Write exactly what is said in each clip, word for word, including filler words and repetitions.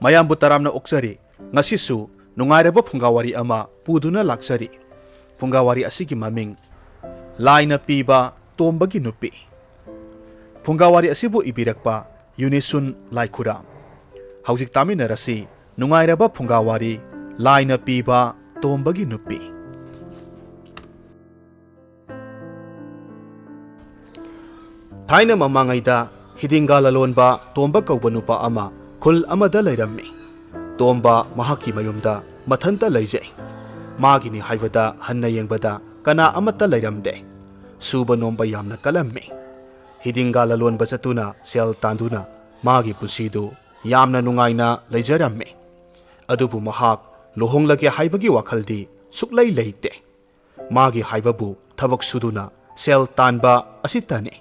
ꯃꯌꯥꯝꯕꯨ ꯇꯔꯥꯝꯅ ꯑꯣꯛꯆꯔꯤ꯫ ꯉꯁꯤꯁꯨ ꯅꯨꯡꯉꯥꯏꯔꯕ ꯐꯨꯡꯒꯥꯋꯥꯔꯤ ꯑꯃ ꯄꯨꯗꯨꯅ ꯂꯥꯛꯆꯔꯤ꯫ ꯐꯨꯡꯒꯥꯋꯥꯔꯤ ꯑꯁꯤꯒꯤ ꯃꯃꯤꯡ ꯂꯥꯏꯅ ꯄꯤꯕ ꯇꯣꯝꯕꯒꯤ ꯅꯨꯄꯤ꯫ ꯐꯨꯡꯒꯥꯋꯥꯔꯤ ꯑꯁꯤꯕꯨ ꯏꯕꯤꯔꯛꯄ ꯌꯨꯅꯤꯁꯨꯟ ꯂꯥꯏꯈꯨꯔꯥꯝ꯫ ꯍꯧꯖꯤꯛ ꯇꯥꯃꯤꯟꯅꯔꯁꯤ ꯅꯨꯡꯉꯥꯏꯔꯕ ꯐꯨꯡꯒꯥꯋꯥꯔꯤ ꯂꯥꯏꯅ ꯄꯤꯕ ꯇꯣꯝꯕꯒꯤ ꯅꯨꯄꯤ꯫ ꯊꯥꯏꯅ ꯃꯃꯥꯡꯉꯩꯗ ꯍꯤꯗꯤꯡꯒꯥ ꯂꯂꯣꯟꯕ ꯇꯣꯝꯕ ꯀꯧꯕ ꯅꯨꯄꯥ ꯑꯃ ꯈꯨꯜ ꯑꯃꯗ ꯂꯩꯔꯝꯃꯤ꯫ ꯇꯣꯝꯕ ꯃꯍꯥꯛꯀꯤ ꯃꯌꯨꯝꯗ ꯃꯊꯟꯇ ꯂꯩꯖꯩ꯫ ꯃꯥꯒꯤꯅꯤ ꯍꯥꯏꯕꯗ ꯍꯟꯅ ꯌꯦꯡꯕꯗ ꯀꯅꯥ ꯑꯃꯠꯇ ꯂꯩꯔꯝꯗꯦ꯫ ꯁꯨꯕ ꯅꯣꯝꯕ ꯌꯥꯝꯅ ꯀꯜꯂꯝꯃꯤ꯫ ꯍꯤꯗꯤꯡꯒꯥ ꯂꯂꯣꯟꯕ ꯆꯠꯇꯨꯅ ꯁꯦꯜ ꯇꯥꯟꯗꯨꯅ ꯃꯥꯒꯤ ꯄꯨꯟꯁꯤꯗꯨ ꯌꯥꯝꯅ ꯅꯨꯡꯉꯥꯏꯅ ꯂꯩꯖꯔꯝꯃꯤ꯫ ꯑꯗꯨꯕꯨ ꯃꯍꯥꯛ ꯂꯨꯍꯣꯡꯂꯒꯦ ꯍꯥꯏꯕꯒꯤ ꯋꯥꯈꯜꯗꯤ ꯁꯨꯛꯂꯩ ꯂꯩꯇꯦ꯫ ꯃꯥꯒꯤ ꯍꯥꯏꯕꯕꯨ ꯊꯕꯛ ꯁꯨꯗꯨꯅ ꯁꯦꯜ ꯇꯥꯟꯕ ꯑꯁꯤꯇꯅꯤ꯫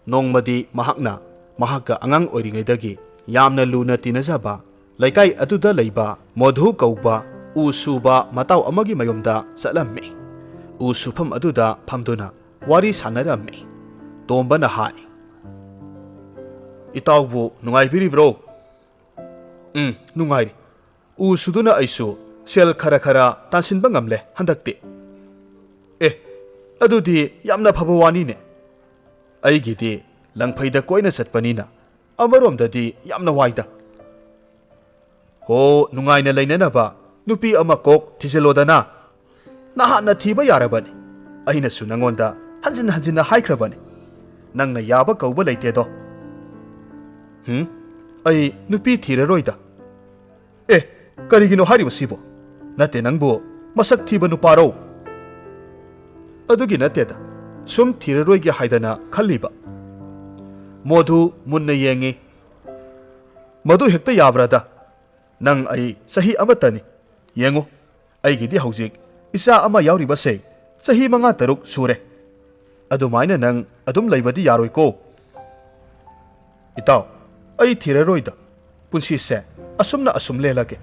ꯅꯣꯡꯃꯗꯤ ꯃꯍꯥꯛꯅ ꯃꯍꯥꯛꯀ ꯑꯉꯥꯡ ꯑꯣꯏꯔꯤꯉꯩꯗꯒꯤ ꯌꯥꯝꯅ ꯂꯨꯅ ꯇꯤꯟꯅꯖꯕ ꯂꯩꯀꯥꯏ ꯑꯗꯨꯗ ꯂꯩꯕ ꯃꯣꯙꯨ ꯀꯧꯕ ꯎ ꯁꯨꯕ ꯃꯇꯥꯎ ꯑꯃꯒꯤ ꯃꯌꯨꯝꯗ ꯆꯠꯂꯝꯃꯤ꯫ ꯎ ꯁꯨꯐꯝ ꯑꯗꯨꯗ ꯐꯝꯗꯨꯅ ꯋꯥꯔꯤ ꯁꯥꯟꯅꯔꯝꯃꯤ꯫ ꯇꯣꯝꯕꯅ ꯍꯥꯏ, "ꯏꯇꯥꯎꯕꯨ ꯅꯨꯡꯉꯥꯏꯕꯤꯔꯤꯕ꯭ꯔꯣ?" "ꯎꯝ, ꯅꯨꯡꯉꯥꯏꯔꯤ꯫ ꯎ ꯁꯨꯗꯨꯅ ꯑꯩꯁꯨ ꯁꯦꯜ ꯈꯔ ꯈꯔ ꯇꯥꯟꯁꯤꯟꯕ ꯉꯝꯂꯦ ꯍꯟꯗꯛꯇꯤ꯫" "ꯑꯦ, ꯑꯗꯨꯗꯤ ꯌꯥꯝꯅ ꯐꯕ ꯋꯥꯅꯤꯅꯦ꯫ ꯑꯩꯒꯤꯗꯤ ꯂꯪꯐꯩꯗ ꯀꯣꯏꯅ ꯆꯠꯄꯅꯤꯅ ꯑꯃꯔꯣꯝꯗꯗꯤ ꯌꯥꯝꯅ ꯋꯥꯏꯗ꯫" "ꯍꯣ, ꯅꯨꯡꯉꯥꯏꯅ ꯂꯩꯅꯅꯕ ꯅꯨꯄꯤ ꯑꯃ ꯀꯣꯛ ꯊꯤꯖꯤꯜꯂꯣꯗꯅ꯫ ꯅꯍꯥꯟꯅ ꯊꯤꯕ ꯌꯥꯔꯕꯅꯤ꯫ ꯑꯩꯅꯁꯨ ꯅꯉꯣꯟꯗ ꯍꯟꯖꯤꯟ ꯍꯟꯖꯤꯟꯅ ꯍꯥꯏꯈ꯭ꯔꯕꯅꯤ꯫ ꯅꯪꯅ ꯌꯥꯕ ꯀꯧꯕ ꯂꯩꯇꯦꯗꯣ꯫" "ꯍꯨꯝ? ꯑꯩ ꯅꯨꯄꯤ ꯊꯤꯔꯔꯣꯏꯗ꯫" "ꯑꯦ, ꯀꯔꯤꯒꯤꯅꯣ ꯍꯥꯏꯔꯤꯕꯁꯤꯕꯣ? ꯅꯠꯇꯦ ꯅꯪꯕꯨ ꯃꯁꯛ ꯊꯤꯕ ꯅꯨꯄꯥꯔꯣ?" "ꯑꯗꯨꯒꯤ ꯅꯠꯇꯦꯗ, ꯁꯨꯝ ꯊꯤꯔꯔꯣꯏꯒꯦ ꯍꯥꯏꯗꯅ ꯈꯜꯂꯤꯕ꯫" ꯃꯣꯙꯨ ꯃꯨꯟꯅ ꯌꯦꯡꯉꯤ꯫ "ꯃꯗꯨ ꯍꯦꯛꯇ ꯌꯥꯕ꯭ꯔꯥꯗ? ꯅꯪ ꯑꯩ ꯆꯍꯤ ꯑꯃꯠꯇꯅꯤ꯫ ꯌꯦꯡꯉꯨ, ꯑꯩꯒꯤꯗꯤ ꯍꯧꯖꯤꯛ ꯏꯆꯥ ꯑꯃ ꯌꯥꯎꯔꯤꯕꯁꯦ ꯆꯍꯤ ꯃꯉꯥ ꯇꯔꯨꯛ ꯁꯨꯔꯦ꯫ ꯑꯗꯨꯃꯥꯏꯅ ꯅꯪ ꯑꯗꯨꯝ ꯂꯩꯕꯗꯤ ꯌꯥꯔꯣꯏꯀꯣ꯫" "ꯏꯇꯥꯎ, ꯑꯩ ꯊꯤꯔꯔꯣꯏꯗ꯫ ꯄꯨꯟꯁꯤꯁꯦ ꯑꯁꯨꯝꯅ ꯑꯁꯨꯝ ꯂꯦꯜꯂꯒꯦ꯫"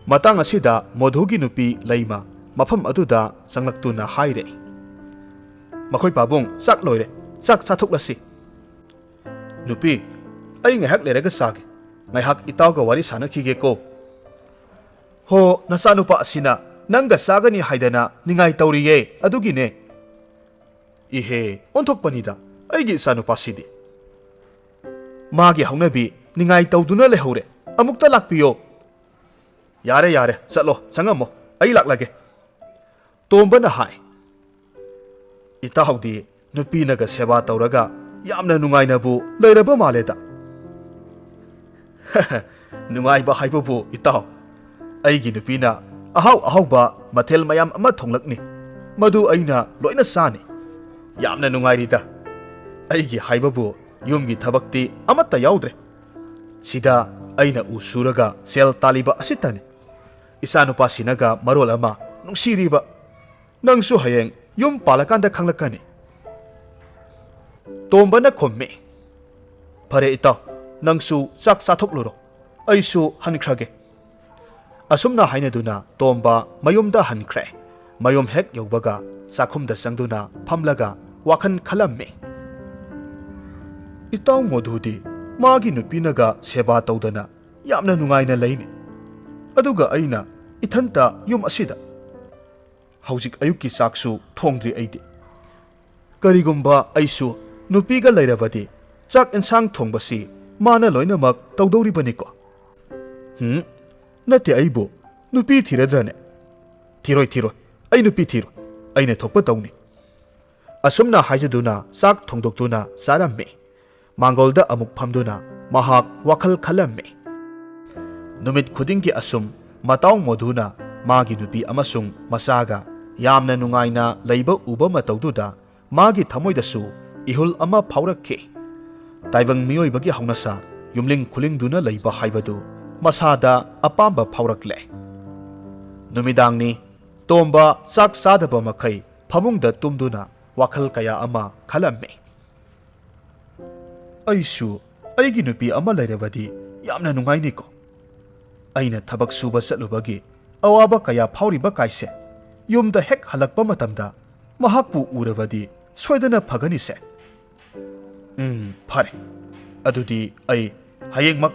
ꯃꯇꯥꯡ ꯑꯁꯤꯗ ꯃꯣꯙꯨꯒꯤ ꯅꯨꯄꯤ ꯂꯩꯃ ꯃꯐꯝ ꯑꯗꯨꯗ ꯆꯪꯂꯛꯇꯨꯅ ꯍꯥꯏꯔꯦ, "ꯃꯈꯣꯏ ꯄꯥꯕꯨꯡ, ꯆꯥꯛ ꯂꯣꯏꯔꯦ, ꯆꯥꯛ ꯆꯥꯊꯣꯛꯂꯁꯤ꯫" "ꯅꯨꯄꯤ, ꯑꯩ ꯉꯥꯏꯍꯥꯛ ꯂꯩꯔꯒ ꯆꯥꯒꯦ꯫ ꯉꯥꯏꯍꯥꯛ ꯏꯇꯥꯎꯒ ꯋꯥꯔꯤ ꯁꯥꯟꯅꯈꯤꯒꯦꯀꯣ꯫ ꯍꯣ, ꯅꯆꯥꯅꯨꯄꯥ ꯑꯁꯤꯅ ꯅꯪꯒ ꯆꯥꯒꯅꯤ ꯍꯥꯏꯗꯅ ꯅꯤꯡꯉꯥꯏ ꯇꯧꯔꯤꯌꯦ, ꯑꯗꯨꯒꯤꯅꯦ꯫ ꯏꯍꯦ, ꯑꯣꯟꯊꯣꯛꯄꯅꯤꯗ ꯑꯩꯒꯤ ꯏꯆꯥꯅꯨꯄꯥꯁꯤꯗꯤ꯫ ꯃꯥꯒꯤ ꯍꯧꯅꯕꯤ ꯅꯤꯡꯉꯥꯏ ꯇꯧꯗꯨꯅ ꯂꯩꯍꯧꯔꯦ꯫ ꯑꯃꯨꯛꯇ ꯂꯥꯛꯄꯤꯌꯣ꯫ ꯌꯥꯔꯦ, ꯌꯥꯔꯦ, ꯆꯠꯂꯣ, ꯆꯪꯉꯝꯃꯣ, ꯑꯩ ꯂꯥꯛꯂꯒꯦ꯫ ꯇꯣꯝꯕꯅ ꯍꯥꯏ꯫ ꯏꯇꯥꯎꯗꯤ ꯅꯨꯄꯤꯅꯒ ꯁꯦꯕꯥ ꯇꯧꯔꯒ ꯌꯥꯝꯅ ꯅꯨꯡꯉꯥꯏꯅꯕꯨ ꯂꯩꯔꯕ ꯃꯥꯜꯂꯦꯗ꯫ ꯅꯨꯡꯉꯥꯏꯕ ꯍꯥꯏꯕꯕꯨ ꯏꯇꯥꯎ, ꯑꯩꯒꯤ ꯅꯨꯄꯤꯅ ꯑꯍꯥꯎ ꯑꯍꯥꯎꯕ ꯃꯊꯦꯜ ꯃꯌꯥꯝ ꯑꯃ ꯊꯣꯡꯂꯛꯅꯤ, ꯃꯗꯨ ꯑꯩꯅ ꯂꯣꯏꯅ ꯆꯥꯅꯤ꯫ ꯌꯥꯝꯅ ꯅꯨꯡꯉꯥꯏꯔꯤꯗ꯫ ꯑꯩꯒꯤ ꯍꯥꯏꯕꯕꯨ ꯌꯨꯝꯒꯤ ꯊꯕꯛꯇꯤ ꯑꯃꯠꯇ ꯌꯥꯎꯗ꯭ꯔꯦ꯫ ꯁꯤꯗ ꯑꯩꯅ ꯎ ꯁꯨꯔꯒ ꯁꯦꯜ ꯇꯥꯜꯂꯤꯕ ꯑꯁꯤꯇꯅꯤ꯫ ꯏꯆꯥꯅꯨꯄꯥꯁꯤꯅꯒ ꯃꯔꯣꯜ ꯑꯃ ꯅꯨꯡꯁꯤꯔꯤꯕ꯫ ꯅꯪꯁꯨ ꯍꯌꯦꯡ ꯌꯨꯝ ꯄꯥꯜꯂꯀꯥꯟꯗ ꯈꯪꯂꯛꯀꯅꯤ꯫ ꯇꯣꯝꯕꯅ ꯈꯨꯝꯃꯤ꯫ ꯐꯔꯦ ꯏꯇꯥꯎ, ꯅꯪꯁꯨ ꯆꯥꯛ ꯆꯥꯊꯣꯛꯂꯨꯔꯣ, ꯑꯩꯁꯨ ꯍꯟꯈ꯭ꯔꯒꯦ꯫ ꯑꯁꯨꯝꯅ ꯍꯥꯏꯅꯗꯨꯅ ꯇꯣꯝꯕ ꯃꯌꯨꯝꯗ ꯍꯟꯈ꯭ꯔꯦ꯫ ꯃꯌꯨꯝ ꯍꯦꯛ ꯌꯧꯕꯒ ꯆꯥꯛꯈꯨꯝꯗ ꯆꯪꯗꯨꯅ ꯐꯝꯂꯒ ꯋꯥꯈꯜ ꯈꯜꯂꯝꯃꯤ꯫ ꯏꯇꯥꯎ ꯃꯣꯙꯨꯗꯤ ꯃꯥꯒꯤ ꯅꯨꯄꯤꯅꯒ ꯁꯦꯕꯥ ꯇꯧꯗꯅ ꯌꯥꯝꯅ ꯅꯨꯡꯉꯥꯏꯅ ꯂꯩꯅꯤ, ꯑꯗꯨꯒ ꯑꯩꯅ ꯏꯊꯟꯇ ꯌꯨꯝ ꯑꯁꯤꯗ꯫ ꯍꯧꯖꯤꯛ ꯑꯌꯨꯛꯀꯤ ꯆꯥꯛꯁꯨ ꯊꯣꯡꯗ꯭ꯔꯤ ꯑꯩꯗꯤ꯫ ꯀꯔꯤꯒꯨꯝꯕ ꯑꯩꯁꯨ ꯅꯨꯄꯤꯒ ꯂꯩꯔꯕꯗꯤ ꯆꯥꯛ ꯏꯟꯁꯥꯡ ꯊꯣꯡꯕꯁꯤ ꯃꯥꯅ ꯂꯣꯏꯅꯃꯛ ꯇꯧꯗꯧꯔꯤꯕꯅꯤꯀꯣ꯫ ꯍꯨꯝ, ꯅꯠꯇꯦ, ꯑꯩꯕꯨ ꯅꯨꯄꯤ ꯊꯤꯔꯗ꯭ꯔꯅꯦ? ꯊꯤꯔꯣꯏ, ꯊꯤꯔꯣꯏ, ꯑꯩ ꯅꯨꯄꯤ ꯊꯤꯔꯣꯏ, ꯑꯩꯅ ꯊꯣꯛꯄ ꯇꯧꯅꯤ꯫ ꯑꯁꯨꯝꯅ ꯍꯥꯏꯖꯗꯨꯅ ꯆꯥꯛ ꯊꯣꯡꯗꯣꯛꯇꯨꯅ ꯆꯥꯔꯝꯃꯤ꯫ ꯃꯥꯡꯒꯣꯜꯗ ꯑꯃꯨꯛ ꯐꯝꯗꯨꯅ ꯃꯍꯥꯛ ꯋꯥꯈꯜ ꯈꯜꯂꯝꯃꯤ꯫ ꯅꯨꯃꯤꯠ ꯈꯨꯗꯤꯡꯒꯤ ꯑꯁꯨꯝ ꯃꯇꯥꯎ ꯃꯣꯙꯨꯅ ꯃꯥꯒꯤ ꯅꯨꯄꯤ ꯑꯃꯁꯨꯡ ꯃꯆꯥꯒ ꯌꯥꯝꯅ ꯅꯨꯡꯉꯥꯏꯅ ꯂꯩꯕ ꯎꯕ ꯃꯇꯧꯗꯨꯗ ꯃꯥꯒꯤ ꯊꯃꯣꯏꯗꯁꯨ ꯏꯍꯨꯜ ꯑꯃ ꯐꯥꯎꯔꯛꯈꯤ꯫ ꯇꯥꯏꯕꯪ ꯃꯤꯑꯣꯏꯕꯒꯤ ꯍꯧꯅꯁꯥ ꯌꯨꯝꯂꯤꯡ ꯈꯨꯂꯤꯡꯗꯨꯅ ꯂꯩꯕ ꯍꯥꯏꯕꯗꯨ ꯃꯁꯥꯗ ꯑꯄꯥꯝꯕ ꯐꯥꯎꯔꯛꯂꯦ꯫ ꯅꯨꯃꯤꯗꯥꯡꯅꯤ꯫ ꯇꯣꯝꯕ ꯆꯥꯛ ꯆꯥꯗꯕ ꯃꯈꯩ ꯐꯃꯨꯡꯗ ꯇꯨꯝꯗꯨꯅ ꯋꯥꯈꯜ ꯀꯌꯥ ꯑꯃ ꯈꯜꯂꯝꯃꯤ꯫ ꯑꯩꯁꯨ ꯑꯩꯒꯤ ꯅꯨꯄꯤ ꯑꯃ ꯂꯩꯔꯕꯗꯤ ꯌꯥꯝꯅ ꯅꯨꯡꯉꯥꯏꯅꯤꯀꯣ꯫ ꯑꯩꯅ ꯊꯕꯛ ꯁꯨꯕ ꯆꯠꯂꯨꯕꯒꯤ ꯑꯋꯥꯕ ꯀꯌꯥ ꯐꯥꯎꯔꯤꯕ ꯀꯥꯏꯁꯦ ꯌꯨꯝꯗ ꯍꯦꯛ ꯍꯜꯂꯛꯄ ꯃꯇꯝꯗ ꯃꯍꯥꯛꯄꯨ ꯎꯔꯕꯗꯤ ꯁꯣꯏꯗꯅ ꯐꯒꯅꯤꯁꯦ꯫ ꯎꯝ, ꯐꯔꯦ꯫ ꯑꯗꯨꯗꯤ ꯑꯩ ꯍꯌꯦꯡꯃꯛ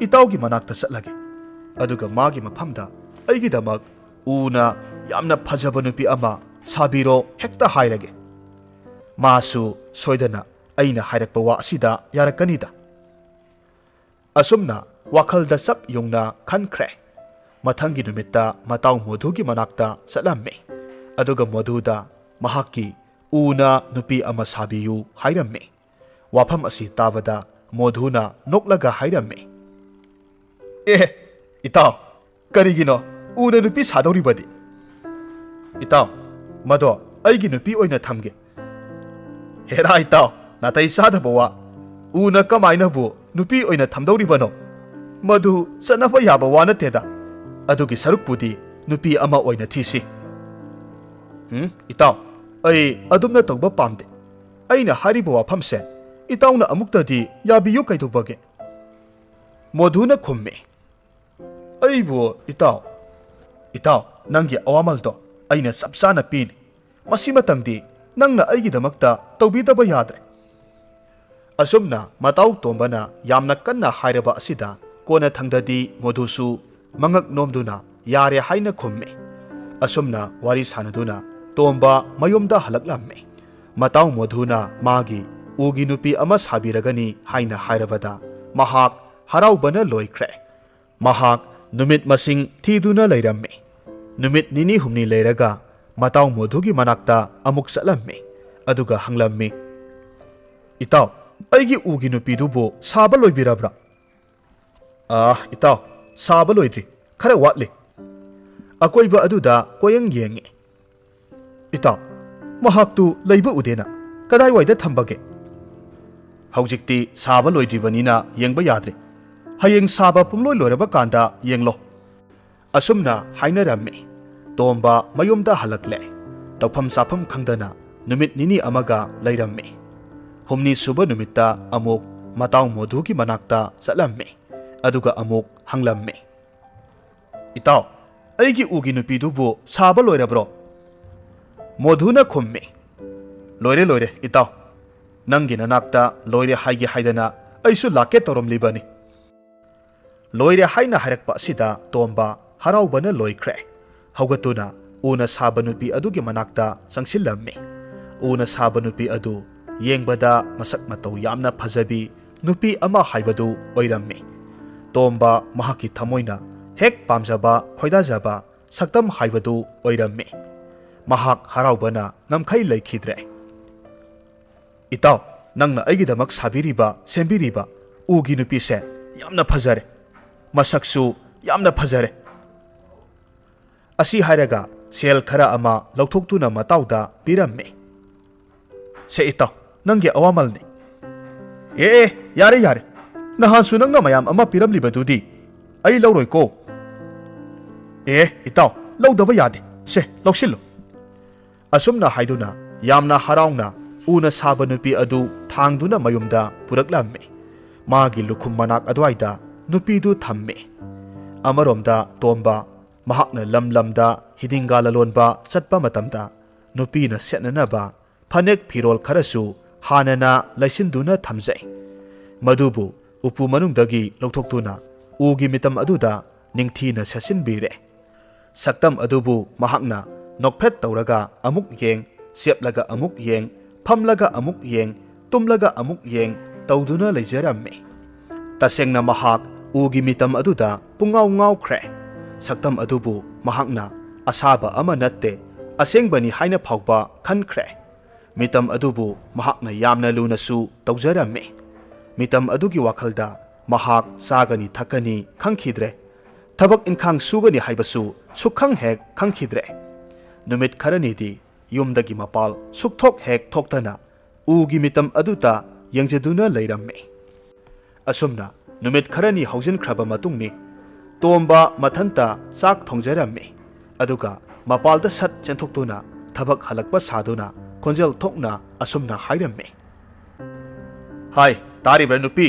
ꯏꯇꯥꯎꯒꯤ ꯃꯅꯥꯛꯇ ꯆꯠꯂꯒꯦ꯫ ꯑꯗꯨꯒ ꯃꯥꯒꯤ ꯃꯐꯝꯗ ꯑꯩꯒꯤꯗꯃꯛ ꯎꯅ ꯌꯥꯝꯅ ꯐꯖꯕ ꯅꯨꯄꯤ ꯑꯃ ꯁꯥꯕꯤꯔꯣ ꯍꯦꯛꯇ ꯍꯥꯏꯔꯒꯦ꯫ ꯃꯥꯁꯨ ꯁꯣꯏꯗꯅ ꯑꯩꯅ ꯍꯥꯏꯔꯛꯄ ꯋꯥ ꯑꯁꯤꯗ ꯌꯥꯔꯛꯀꯅꯤꯗ꯫ ꯑꯁꯨꯝꯅ ꯋꯥꯈꯜꯗ ꯆꯞ ꯌꯨꯡꯅ ꯈꯟꯈ꯭ꯔꯦ꯫ ꯃꯊꯪꯒꯤ ꯅꯨꯃꯤꯠꯇ ꯃꯇꯥꯎ ꯃꯣꯙꯨꯒꯤ ꯃꯅꯥꯛꯇ ꯆꯠꯂꯝꯃꯤ꯫ ꯑꯗꯨꯒ ꯃꯣꯙꯨꯗ ꯃꯍꯥꯛꯀꯤ ꯎꯅ ꯅꯨꯄꯤ ꯑꯃ ꯁꯥꯕꯤꯌꯨ ꯍꯥꯏꯔꯝꯃꯤ꯫ ꯋꯥꯐꯝ ꯑꯁꯤ ꯇꯥꯕꯗ ꯃꯣꯙꯨꯅ ꯅꯣꯛꯂꯒ ꯍꯥꯏꯔꯝꯃꯤ, "ꯑꯦ, ꯏꯇꯥꯎ, ꯀꯔꯤꯒꯤꯅꯣ ꯎꯅ ꯅꯨꯄꯤ ꯁꯥꯗꯧꯔꯤꯕꯗꯤ? ꯏꯇꯥꯎ, ꯃꯗꯣ ꯑꯩꯒꯤ ꯅꯨꯄꯤ ꯑꯣꯏꯅ ꯊꯝꯒꯦ꯫" "ꯍꯦꯔꯥ ꯏꯇꯥꯎ, ꯅꯥꯇꯩ ꯆꯥꯗꯕ ꯋꯥ꯫ ꯎꯅ ꯀꯃꯥꯏꯅꯕꯨ ꯅꯨꯄꯤ ꯑꯣꯏꯅ ꯊꯝꯗꯧꯔꯤꯕꯅꯣ? ꯃꯗꯨ ꯆꯠꯅꯕ ꯌꯥꯕ ꯋꯥ ꯅꯠꯇꯦꯗ꯫ ꯑꯗꯨꯒꯤ ꯁꯔꯨꯛꯄꯨꯗꯤ ꯅꯨꯄꯤ ꯑꯃ ꯑꯣꯏꯅ ꯊꯤꯁꯤ꯫" "ꯎꯝ, ꯏꯇꯥꯎ, ꯑꯩ ꯑꯗꯨꯝꯅ ꯇꯧꯕ ꯄꯥꯝꯗꯦ꯫ ꯑꯩꯅ ꯍꯥꯏꯔꯤꯕ ꯋꯥꯐꯝꯁꯦ ꯏꯇꯥꯎꯅ ꯑꯃꯨꯛꯇꯗꯤ ꯌꯥꯕꯤꯌꯨ ꯀꯩꯗꯧꯕꯒꯦ?" ꯃꯣꯙꯨꯅ ꯈꯨꯝꯃꯤ, "ꯑꯩꯕꯨ ꯏꯇꯥꯎ, ꯏꯇꯥꯎ, ꯅꯪꯒꯤ ꯑꯋꯥꯃꯜꯗꯣ ꯑꯩꯅ ꯆꯞ ꯆꯥꯅ ꯄꯤꯅꯤ꯫ ꯃꯁꯤꯃꯇꯪꯗꯤ ꯅꯪꯅ ꯑꯩꯒꯤꯗꯃꯛꯇ ꯇꯧꯕꯤꯗꯕ ꯌꯥꯗ꯭ꯔꯦ꯫" ꯑꯁꯨꯝꯅ ꯃꯇꯥꯎ ꯇꯣꯝꯕꯅ ꯌꯥꯝꯅ ꯀꯟꯅ ꯍꯥꯏꯔꯕ ꯑꯁꯤꯗ ꯀꯣꯟꯅꯊꯪꯗꯗꯤ ꯃꯣꯙꯨꯁꯨ ꯃꯉꯛ ꯅꯣꯝꯗꯨꯅ ꯌꯥꯔꯦ ꯍꯥꯏꯅ ꯈꯨꯝꯃꯤ꯫ ꯑꯁꯨꯝꯅ ꯋꯥꯔꯤ ꯁꯥꯟꯅꯗꯨꯅ ꯇꯣꯝꯕ ꯃꯌꯨꯝꯗ ꯍꯜꯂꯛꯂꯝꯃꯤ꯫ ꯃꯇꯥꯎ ꯃꯣꯙꯨꯅ ꯃꯥꯒꯤ ꯎꯒꯤ ꯅꯨꯄꯤ ꯑꯃ ꯁꯥꯕꯤꯔꯒꯅꯤ ꯍꯥꯏꯅ ꯍꯥꯏꯔꯕꯗ ꯃꯍꯥꯛ ꯍꯔꯥꯎꯕꯅ ꯂꯣꯏꯈ꯭ꯔꯦ꯫ ꯃꯍꯥꯛ ꯅꯨꯃꯤꯠ ꯃꯁꯤꯡ ꯊꯤꯗꯨꯅ ꯂꯩꯔꯝꯃꯤ꯫ ꯅꯨꯃꯤꯠ ꯅꯤꯅꯤ ꯍꯨꯝꯅꯤ ꯂꯩꯔꯒ ꯃꯇꯥꯎ ꯃꯣꯙꯨꯒꯤ ꯃꯅꯥꯛꯇ ꯑꯃꯨꯛ ꯆꯠꯂꯝꯃꯤ꯫ ꯑꯗꯨꯒ ꯍꯪꯂꯝꯃꯤ, "ꯏꯇꯥꯎ, ꯑꯩꯒꯤ ꯎꯒꯤ ꯅꯨꯄꯤꯗꯨꯕꯨ ꯁꯥꯕ ꯂꯣꯏꯕꯤꯔꯕ꯭ꯔꯥ?" "ꯑꯥ, ꯏꯇꯥꯎ, ꯁꯥꯕ ꯂꯣꯏꯗ꯭ꯔꯤ, ꯈꯔ ꯋꯥꯠꯂꯤ꯫" ꯑꯀꯣꯏꯕ ꯑꯗꯨꯗ ꯀꯣꯌꯪ ꯌꯦꯡꯉꯤ꯫ "ꯏꯇꯥꯎ, ꯃꯍꯥꯛꯇꯨ ꯂꯩꯕ ꯎꯗꯦꯅ, ꯀꯗꯥꯏꯋꯥꯏꯗ ꯊꯝꯕꯒꯦ?" "ꯍꯧꯖꯤꯛꯇꯤ ꯁꯥꯕ ꯂꯣꯏꯗ꯭ꯔꯤꯕꯅꯤꯅ ꯌꯦꯡꯕ ꯌꯥꯗ꯭ꯔꯦ꯫ ꯍꯌꯦꯡ ꯁꯥꯕ ꯄꯨꯝꯂꯣꯏ ꯂꯣꯏꯔꯕ ꯀꯥꯟꯗ ꯌꯦꯡꯂꯣ꯫" ꯑꯁꯨꯝꯅ ꯍꯥꯏꯅꯔꯝꯃꯤ꯫ ꯇꯣꯝꯕ ꯃꯌꯨꯝꯗ ꯍꯜꯂꯛꯂꯦ꯫ ꯇꯧꯐꯝ ꯆꯥꯐꯝ ꯈꯪꯗꯅ ꯅꯨꯃꯤꯠ ꯅꯤꯅꯤ ꯑꯃꯒ ꯂꯩꯔꯝꯃꯤ꯫ ꯍꯨꯝꯅꯤ ꯁꯨꯕ ꯅꯨꯃꯤꯠꯇ ꯑꯃꯨꯛ ꯃꯇꯥꯎ ꯃꯣꯙꯨꯒꯤ ꯃꯅꯥꯛꯇ ꯆꯠꯂꯝꯃꯤ꯫ ꯑꯗꯨꯒ ꯑꯃꯨꯛ ꯍꯪꯂꯝꯃꯤ, "ꯏꯇꯥꯎ, ꯑꯩꯒꯤ ꯎꯒꯤ ꯅꯨꯄꯤꯗꯨꯕꯨ ꯁꯥꯕ ꯂꯣꯏꯔꯕ꯭ꯔꯣ?" ꯃꯣꯙꯨꯅ ꯈꯨꯝꯃꯤ, "ꯂꯣꯏꯔꯦ, ꯂꯣꯏꯔꯦ, ꯏꯇꯥꯎ꯫ ꯅꯪꯒꯤ ꯅꯅꯥꯛꯇ ꯂꯣꯏꯔꯦ ꯍꯥꯏꯒꯦ ꯍꯥꯏꯗꯅ ꯑꯩꯁꯨ ꯂꯥꯛꯀꯦ ꯇꯧꯔꯝꯂꯤꯕꯅꯤ꯫" ꯂꯣꯏꯔꯦ ꯍꯥꯏꯅ ꯍꯥꯏꯔꯛꯄ ꯑꯁꯤꯗ ꯇꯣꯝꯕ ꯍꯔꯥꯎꯕꯅ ꯂꯣꯏꯈ꯭ꯔꯦ꯫ ꯍꯧꯒꯠꯇꯨꯅ ꯎꯅ ꯁꯥꯕ ꯅꯨꯄꯤ ꯑꯗꯨꯒꯤ ꯃꯅꯥꯛꯇ ꯆꯪꯁꯤꯜꯂꯝꯃꯤ꯫ ꯎꯅ ꯁꯥꯕ ꯅꯨꯄꯤ ꯑꯗꯨ ꯌꯦꯡꯕꯗ ꯃꯁꯛ ꯃꯇꯧ ꯌꯥꯝꯅ ꯐꯖꯕꯤ ꯅꯨꯄꯤ ꯑꯃ ꯍꯥꯏꯕꯗꯨ ꯑꯣꯏꯔꯝꯃꯤ꯫ ꯇꯣꯝꯕ ꯃꯍꯥꯛꯀꯤ ꯊꯃꯣꯏꯅ ꯍꯦꯛ ꯄꯥꯝꯖꯕ ꯈꯣꯏꯗꯥꯖꯕ ꯁꯛꯇꯝ ꯍꯥꯏꯕꯗꯨ ꯑꯣꯏꯔꯝꯃꯤ꯫ ꯃꯍꯥꯛ ꯍꯔꯥꯎꯕꯅ ꯉꯝꯈꯩ ꯂꯩꯈꯤꯗ꯭ꯔꯦ꯫ "ꯏꯇꯥꯎ, ꯅꯪꯅ ꯑꯩꯒꯤꯗꯃꯛ ꯁꯥꯕꯤꯔꯤꯕ, ꯁꯦꯝꯕꯤꯔꯤꯕ ꯎꯒꯤ ꯅꯨꯄꯤꯁꯦ ꯌꯥꯝꯅ ꯐꯖꯔꯦ꯫ ꯃꯁꯛꯁꯨ ꯌꯥꯝꯅ ꯐꯖꯔꯦ꯫" ꯑꯁꯤ ꯍꯥꯏꯔꯒ ꯁꯦꯜ ꯈꯔ ꯑꯃ ꯂꯧꯊꯣꯛꯇꯨꯅ ꯃꯇꯥꯎꯗ ꯄꯤꯔꯝꯃꯤ꯫ "ꯁꯦ ꯏꯇꯥꯎ, ꯅꯪꯒꯤ ꯑꯋꯥꯃꯜꯅꯤ꯫" "ꯑꯦ, ꯑꯦ, ꯌꯥꯔꯦ, ꯌꯥꯔꯦ꯫ ꯅꯍꯥꯟꯁꯨ ꯅꯪꯅ ꯃꯌꯥꯝ ꯑꯃ ꯄꯤꯔꯝꯂꯤꯕꯗꯨꯗꯤ ꯑꯩ ꯂꯧꯔꯣꯏꯀꯣ꯫" "ꯑꯦ, ꯏꯇꯥꯎ, ꯂꯧꯗꯕ ꯌꯥꯗꯦ꯫ ꯁꯦ, ꯂꯧꯁꯤꯜꯂꯨ꯫" ꯑꯁꯨꯝꯅ ꯍꯥꯏꯗꯨꯅ ꯌꯥꯝꯅ ꯍꯔꯥꯎꯅ ꯎꯅ ꯁꯥꯕ ꯅꯨꯄꯤ ꯑꯗꯨ ꯊꯥꯡꯗꯨꯅ ꯃꯌꯨꯝꯗ ꯄꯨꯔꯛꯂꯝꯃꯤ꯫ ꯃꯥꯒꯤ ꯂꯨꯈꯨꯝ ꯃꯅꯥꯛ ꯑꯗꯨꯋꯥꯏꯗ ꯅꯨꯄꯤꯗꯨ ꯊꯝꯃꯤ꯫ ꯑꯃꯔꯣꯝꯗ ꯇꯣꯝꯕ ꯃꯍꯥꯛꯅ ꯂꯝ ꯂꯝꯗ ꯍꯤꯗꯤꯡꯒꯥ ꯂꯂꯣꯟꯕ ꯆꯠꯄ ꯃꯇꯝꯗ ꯅꯨꯄꯤꯅ ꯁꯦꯠꯅꯅꯕ ꯐꯅꯦꯛ ꯐꯤꯔꯣꯜ ꯈꯔꯁꯨ ꯍꯥꯟꯅꯅ ꯂꯩꯁꯤꯟꯗꯨꯅ ꯊꯝꯖꯩ꯫ ꯃꯗꯨꯕꯨ ꯎꯄꯨ ꯃꯅꯨꯡꯗꯒꯤ ꯂꯧꯊꯣꯛꯇꯨꯅ ꯎꯒꯤ ꯃꯤꯇꯝ ꯑꯗꯨꯗ ꯅꯤꯡꯊꯤꯅ ꯁꯦꯠꯆꯤꯟꯕꯤꯔꯦ꯫ ꯁꯛꯇꯝ ꯑꯗꯨꯕꯨ ꯃꯍꯥꯛꯅ ꯅꯣꯛꯐꯦꯠ ꯇꯧꯔꯒ ꯑꯃꯨꯛ ꯌꯦꯡ, ꯆꯦꯞꯂꯒ ꯑꯃꯨꯛ ꯌꯦꯡ, ꯐꯝꯂꯒ ꯑꯃꯨꯛ ꯌꯦꯡ, ꯇꯨꯝꯂꯒ ꯑꯃꯨꯛ ꯌꯦꯡ ꯇꯧꯗꯨꯅ ꯂꯩꯖꯔꯝꯃꯤ꯫ ꯇꯁꯦꯡꯅ ꯃꯍꯥꯛ ꯎꯒꯤ ꯃꯤꯇꯝ ꯑꯗꯨꯗ ꯄꯨꯡꯉꯥꯎ ꯉꯥꯎꯈ꯭ꯔꯦ꯫ ꯁꯛꯇꯝ ꯑꯗꯨꯕꯨ ꯃꯍꯥꯛꯅ ꯑꯁꯥꯕ ꯑꯃ ꯅꯠꯇꯦ, ꯑꯁꯦꯡꯕꯅꯤ ꯍꯥꯏꯅ ꯐꯥꯎꯕ ꯈꯟꯈ꯭ꯔꯦ꯫ ꯃꯤꯇꯝ ꯑꯗꯨꯕꯨ ꯃꯍꯥꯛꯅ ꯌꯥꯝꯅ ꯂꯨꯅꯁꯨ ꯇꯧꯖꯔꯝꯃꯤ꯫ ꯃꯤꯇꯝ ꯑꯗꯨꯒꯤ ꯋꯥꯈꯜꯗ ꯃꯍꯥꯛ ꯆꯥꯒꯅꯤ ꯊꯛꯀꯅꯤ ꯈꯪꯈꯤꯗ꯭ꯔꯦ꯫ ꯊꯕꯛ ꯏꯟꯈꯥꯡ ꯁꯨꯒꯅꯤ ꯍꯥꯏꯕꯁꯨ ꯁꯨꯛꯈꯪ ꯍꯦꯛ ꯈꯪꯈꯤꯗ꯭ꯔꯦ꯫ ꯅꯨꯃꯤꯠ ꯈꯔꯅꯤꯗꯤ ꯌꯨꯝꯗꯒꯤ ꯃꯄꯥꯜ ꯁꯨꯛꯊꯣꯛ ꯍꯦꯛ ꯊꯣꯛꯇꯅ ꯎꯒꯤ ꯃꯤꯇꯝ ꯑꯗꯨꯗ ꯌꯦꯡꯖꯗꯨꯅ ꯂꯩꯔꯝꯃꯤ꯫ ꯑꯁꯨꯝꯅ ꯅꯨꯃꯤꯠ ꯈꯔꯅꯤ ꯍꯧꯖꯤꯟꯈ꯭ꯔꯕ ꯃꯇꯨꯡꯅꯤ꯫ ꯇꯣꯝꯕ ꯃꯊꯟꯇ ꯆꯥꯛ ꯊꯣꯡꯖꯔꯝꯃꯤ꯫ ꯑꯗꯨꯒ ꯃꯄꯥꯜꯗ ꯁꯠ ꯆꯦꯟꯊꯣꯛꯇꯨꯅ ꯊꯕꯛ ꯍꯜꯂꯛꯄ ꯁꯥꯗꯨꯅ ꯈꯣꯟꯖꯦꯜ ꯊꯣꯛꯅ ꯑꯁꯨꯝꯅ ꯍꯥꯏꯔꯝꯃꯤ꯫ "ꯍꯥꯏ, ꯇꯥꯔꯤꯕ꯭ꯔꯥ ꯅꯨꯄꯤ?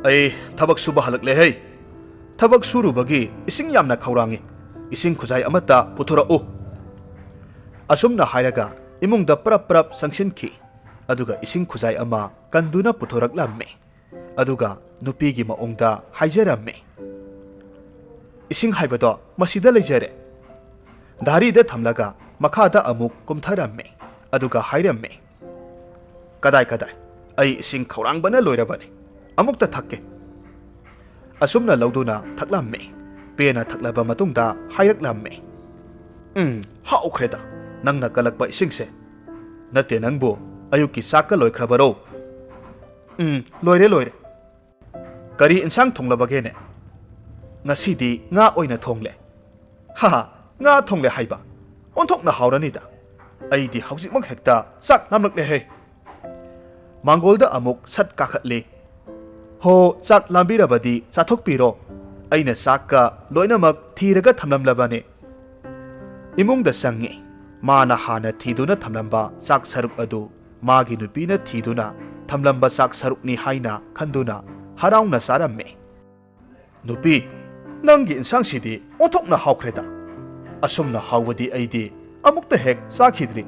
ꯑꯩ ꯊꯕꯛ ꯁꯨꯕ ꯍꯜꯂꯛꯂꯦ ꯍꯩ꯫ ꯊꯕꯛ ꯁꯨꯔꯨꯕꯒꯤ ꯏꯁꯤꯡ ꯌꯥꯝꯅ ꯈꯧꯔꯥꯡꯉꯤ꯫ ꯏꯁꯤꯡ ꯈꯨꯖꯥꯏ ꯑꯃꯠꯇ ꯄꯨꯊꯣꯔꯛꯎ꯫" ꯑꯁꯨꯝꯅ ꯍꯥꯏꯔꯒ ꯏꯃꯨꯡꯗ ꯄ꯭ꯔꯞ ꯄ꯭ꯔꯞ ꯆꯪꯁꯤꯟꯈꯤ꯫ ꯑꯗꯨꯒ ꯏꯁꯤꯡ ꯈꯨꯖꯥꯏ ꯑꯃ ꯀꯟꯗꯨꯅ ꯄꯨꯊꯣꯔꯛꯂꯝꯃꯤ꯫ ꯑꯗꯨꯒ ꯅꯨꯄꯤꯒꯤ ꯃꯑꯣꯡꯗ ꯍꯥꯏꯖꯔꯝꯃꯤ꯫ "ꯏꯁꯤꯡ ꯍꯥꯏꯕꯗꯣ ꯃꯁꯤꯗ ꯂꯩꯖꯔꯦ"꯫ ꯙꯥꯔꯤꯗ ꯊꯝꯂꯒ ꯃꯈꯥꯗ ꯑꯃꯨꯛ ꯀꯨꯝꯊꯔꯝꯃꯤ꯫ ꯑꯗꯨꯒ ꯍꯥꯏꯔꯝꯃꯤ, "ꯀꯗꯥꯏ ꯀꯗꯥꯏ, ꯑꯩ ꯏꯁꯤꯡ ꯈꯧꯔꯥꯡꯕꯅ ꯂꯣꯏꯔꯕꯅꯤ, ꯑꯃꯨꯛꯇ ꯊꯛꯀꯦ"꯫ ꯑꯁꯨꯝꯅ ꯂꯧꯗꯨꯅ ꯊꯛꯂꯝꯃꯤ꯫ ꯄꯦꯟꯅ ꯊꯛꯂꯕ ꯃꯇꯨꯡꯗ ꯍꯥꯏꯔꯛꯂꯝꯃꯤ, "ꯎꯝ, ꯍꯥꯎꯈ꯭ꯔꯦꯗ ꯅꯪꯅ ꯀꯜꯂꯛꯄ ꯏꯁꯤꯡꯁꯦ꯫ ꯅꯠꯇꯦ, ꯅꯪꯕꯨ ꯑꯌꯨꯛꯀꯤ ꯆꯥꯛꯀ ꯂꯣꯏꯈ꯭ꯔꯕꯔꯣ?" "ꯎꯝ, ꯂꯣꯏꯔꯦ, ꯂꯣꯏꯔꯦ"꯫ "ꯀꯔꯤ ꯏꯟꯁꯥꯡ ꯊꯣꯡꯂꯕꯒꯦꯅꯦ?" "ꯉꯁꯤꯗꯤ ꯉꯥ ꯑꯣꯏꯅ ꯊꯣꯡꯂꯦ"꯫ "ꯍꯥ ꯍꯥ, ꯉꯥ ꯊꯣꯡꯂꯦ ꯍꯥꯏꯕ? ꯑꯣꯟꯊꯣꯛꯅ ꯍꯥꯎꯔꯅꯤꯗ꯫ ꯑꯩꯗꯤ ꯍꯧꯖꯤꯛꯃꯛ ꯍꯦꯛꯇ ꯆꯥꯛ ꯂꯥꯝꯂꯛꯂꯦꯍꯦ"꯫ ꯃꯥꯡꯒꯣꯜꯗ ꯑꯃꯨꯛ ꯁꯠ ꯀꯥꯈꯠꯂꯤ꯫ "ꯍꯣ, ꯆꯥꯛ ꯂꯥꯝꯕꯤꯔꯕꯗꯤ ꯆꯥꯊꯣꯛꯄꯤꯔꯣ꯫ ꯑꯩꯅ ꯆꯥꯛꯀ ꯂꯣꯏꯅꯃꯛ ꯊꯤꯔꯒ ꯊꯝꯂꯝꯂꯕꯅꯤ"꯫ ꯏꯃꯨꯡꯗ ꯆꯪꯉꯤ꯫ ꯃꯥꯅ ꯍꯥꯟꯅ ꯊꯤꯗꯨꯅ ꯊꯝꯂꯝꯕ ꯆꯥꯛ ꯁꯔꯨꯛ ꯑꯗꯨ ꯃꯥꯒꯤ ꯅꯨꯄꯤꯅ ꯊꯤꯗꯨꯅ ꯊꯝꯂꯝꯕ ꯆꯥꯛ ꯁꯔꯨꯛꯅꯤ ꯍꯥꯏꯅ ꯈꯟꯗꯨꯅ ꯍꯔꯥꯎꯅ ꯆꯥꯔꯝꯃꯤ꯫ "ꯅꯨꯄꯤ, ꯅꯪꯒꯤ ꯏꯟꯁꯥꯡꯁꯤꯗꯤ ꯑꯣꯟꯊꯣꯛꯅ ꯍꯥꯎꯈ꯭ꯔꯦꯗ꯫ ꯑꯁꯨꯝꯅ ꯍꯥꯎꯕꯗꯤ ꯑꯩꯗꯤ ꯑꯃꯨꯛꯇ ꯍꯦꯛ ꯆꯥꯈꯤꯗ꯭ꯔꯤ"꯫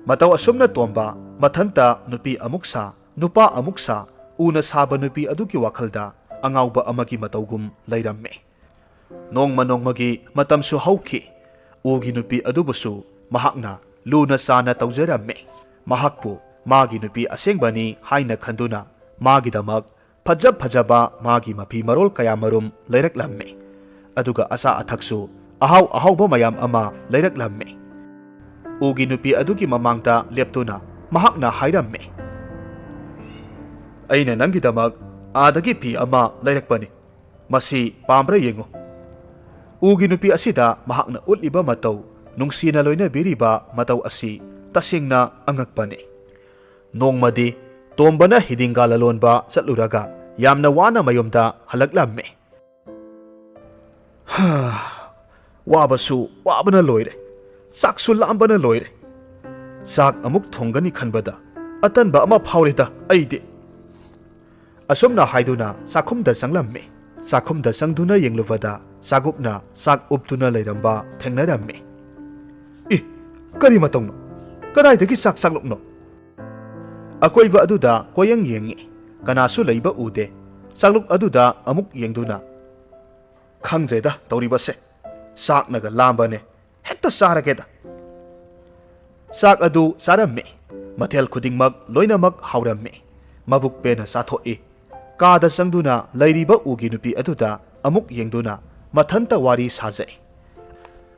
ꯃꯇꯧ ꯑꯁꯨꯝꯅ ꯇꯣꯝꯕ ꯃꯊꯟꯇ ꯅꯨꯄꯤ ꯑꯃꯨꯛ ꯁꯥ, ꯅꯨꯄꯥ ꯑꯃꯨꯛ ꯁꯥ, ꯎꯅ ꯁꯥꯕ ꯅꯨꯄꯤ ꯑꯗꯨꯒꯤ ꯋꯥꯈꯜꯗ ꯑꯉꯥꯎꯕ ꯑꯃꯒꯤ ꯃꯇꯧꯒꯨꯝ ꯂꯩꯔꯝꯃꯤ꯫ ꯅꯣꯡꯃ ꯅꯣꯡꯃꯒꯤ ꯃꯇꯝꯁꯨ ꯍꯧꯈꯤ꯫ ꯎꯒꯤ ꯅꯨꯄꯤ ꯑꯗꯨꯕꯨꯁꯨ ꯃꯍꯥꯛꯅ ꯂꯨꯅ ꯆꯥꯅ ꯇꯧꯖꯔꯝꯃꯤ꯫ ꯃꯍꯥꯛꯄꯨ ꯃꯥꯒꯤ ꯅꯨꯄꯤ ꯑꯁꯦꯡꯕꯅꯤ ꯍꯥꯏꯅ ꯈꯟꯗꯨꯅ ꯃꯥꯒꯤꯗꯃꯛ ꯐꯖ ꯐꯖꯕ ꯃꯥꯒꯤ ꯃꯐꯤ ꯃꯔꯣꯜ ꯀꯌꯥꯃꯔꯨꯝ ꯂꯩꯔꯛꯂꯝꯃꯤ꯫ ꯑꯗꯨꯒ ꯑꯆꯥ ꯑꯊꯛꯁꯨ ꯑꯍꯥꯎ ꯑꯍꯥꯎꯕ ꯃꯌꯥꯝ ꯑꯃ ꯂꯩꯔꯛꯂꯝꯃꯤ꯫ ꯎꯒꯤ ꯅꯨꯄꯤ ꯑꯗꯨꯒꯤ ꯃꯃꯥꯡꯗ ꯂꯦꯞꯇꯨꯅ ꯃꯍꯥꯛꯅ ꯍꯥꯏꯔꯝꯃꯤ, "ꯑꯩꯅ ꯅꯪꯒꯤꯗꯃꯛ ꯑꯥꯗꯒꯤ ꯐꯤ ꯑꯃ ꯂꯩꯔꯛꯄꯅꯤ꯫ ꯃꯁꯤ ꯄꯥꯝꯕ꯭ꯔꯥ ꯌꯦꯡꯉꯨ"꯫ ꯎꯒꯤ ꯅꯨꯄꯤ ꯑꯁꯤꯗ ꯃꯍꯥꯛꯅ ꯎꯠꯂꯤꯕ ꯃꯇꯧ, ꯅꯨꯡꯁꯤꯅ ꯂꯣꯏꯅꯕꯤꯔꯤꯕ ꯃꯇꯧ ꯑꯁꯤ ꯇꯁꯦꯡꯅ ꯑꯉꯛꯄꯅꯤ꯫ ꯅꯣꯡꯃꯗꯤ ꯇꯣꯝꯕꯅ ꯍꯤꯗꯤꯡꯒꯥ ꯂꯂꯣꯟꯕ ꯆꯠꯂꯨꯔꯒ ꯌꯥꯝꯅ ꯋꯥꯅ ꯃꯌꯨꯝꯗ ꯍꯜꯂꯛꯂꯝꯃꯤ꯫ "ꯍꯥ, ꯋꯥꯕꯁꯨ ꯋꯥꯕꯅ ꯂꯣꯏꯔꯦ, ꯆꯥꯛꯁꯨ ꯂꯥꯝꯕꯅ ꯂꯣꯏꯔꯦ꯫ ꯆꯥꯛ ꯑꯃꯨꯛ ꯊꯣꯡꯒꯅꯤ ꯈꯟꯕꯗ ꯑꯇꯟꯕ ꯑꯃ ꯐꯥꯎꯔꯦꯗ ꯑꯩꯗꯤ"꯫ ꯑꯁꯨꯝꯅ ꯍꯥꯏꯗꯨꯅ ꯆꯥꯛꯈꯨꯝꯗ ꯆꯪꯂꯝꯃꯤ꯫ ꯆꯥꯛꯈꯨꯝꯗ ꯆꯪꯗꯨꯅ ꯌꯦꯡꯂꯨꯕꯗ ꯆꯥꯒꯨꯞꯅ ꯆꯥꯛ ꯎꯞꯇꯨꯅ ꯂꯩꯔꯝꯕ ꯊꯦꯡꯅꯔꯝꯃꯤ꯫ "ꯏ, ꯀꯔꯤ ꯃꯇꯧꯅꯣ? ꯀꯗꯥꯏꯗꯒꯤ ꯆꯥꯛ ꯆꯥꯛꯂꯨꯛꯅꯣ?" ꯑꯀꯣꯏꯕ ꯑꯗꯨꯗ ꯀꯣꯌꯪ ꯌꯦꯡꯉꯤ꯫ ꯀꯅꯥꯁꯨ ꯂꯩꯕ ꯎꯗꯦ꯫ ꯆꯥꯛꯂꯨꯛ ꯑꯗꯨꯗ ꯑꯃꯨꯛ ꯌꯦꯡꯗꯨꯅ, "ꯈꯪꯗ꯭ꯔꯦꯗ ꯇꯧꯔꯤꯕꯁꯦ, ꯆꯥꯛꯅꯒ ꯂꯥꯝꯕꯅꯦ, ꯍꯦꯛꯇ ꯆꯥꯔꯒꯦꯗ"꯫ ꯆꯥꯛ ꯑꯗꯨ ꯆꯥꯔꯝꯃꯤ꯫ ꯃꯊꯦꯜ ꯈꯨꯗꯤꯡꯃꯛ ꯂꯣꯏꯅꯃꯛ ꯍꯥꯎꯔꯝꯃꯤ꯫ ꯃꯕꯨꯛ ꯄꯦꯟꯅ ꯆꯥꯊꯣꯛꯏ꯫ ꯀꯥꯗ ꯆꯪꯗꯨꯅ ꯂꯩꯔꯤꯕ ꯎꯒꯤ ꯅꯨꯄꯤ ꯑꯗꯨꯗ ꯑꯃꯨꯛ ꯌꯦꯡꯗꯨꯅ ꯃꯊꯟꯇ ꯋꯥꯔꯤ ꯁꯥꯖꯩ꯫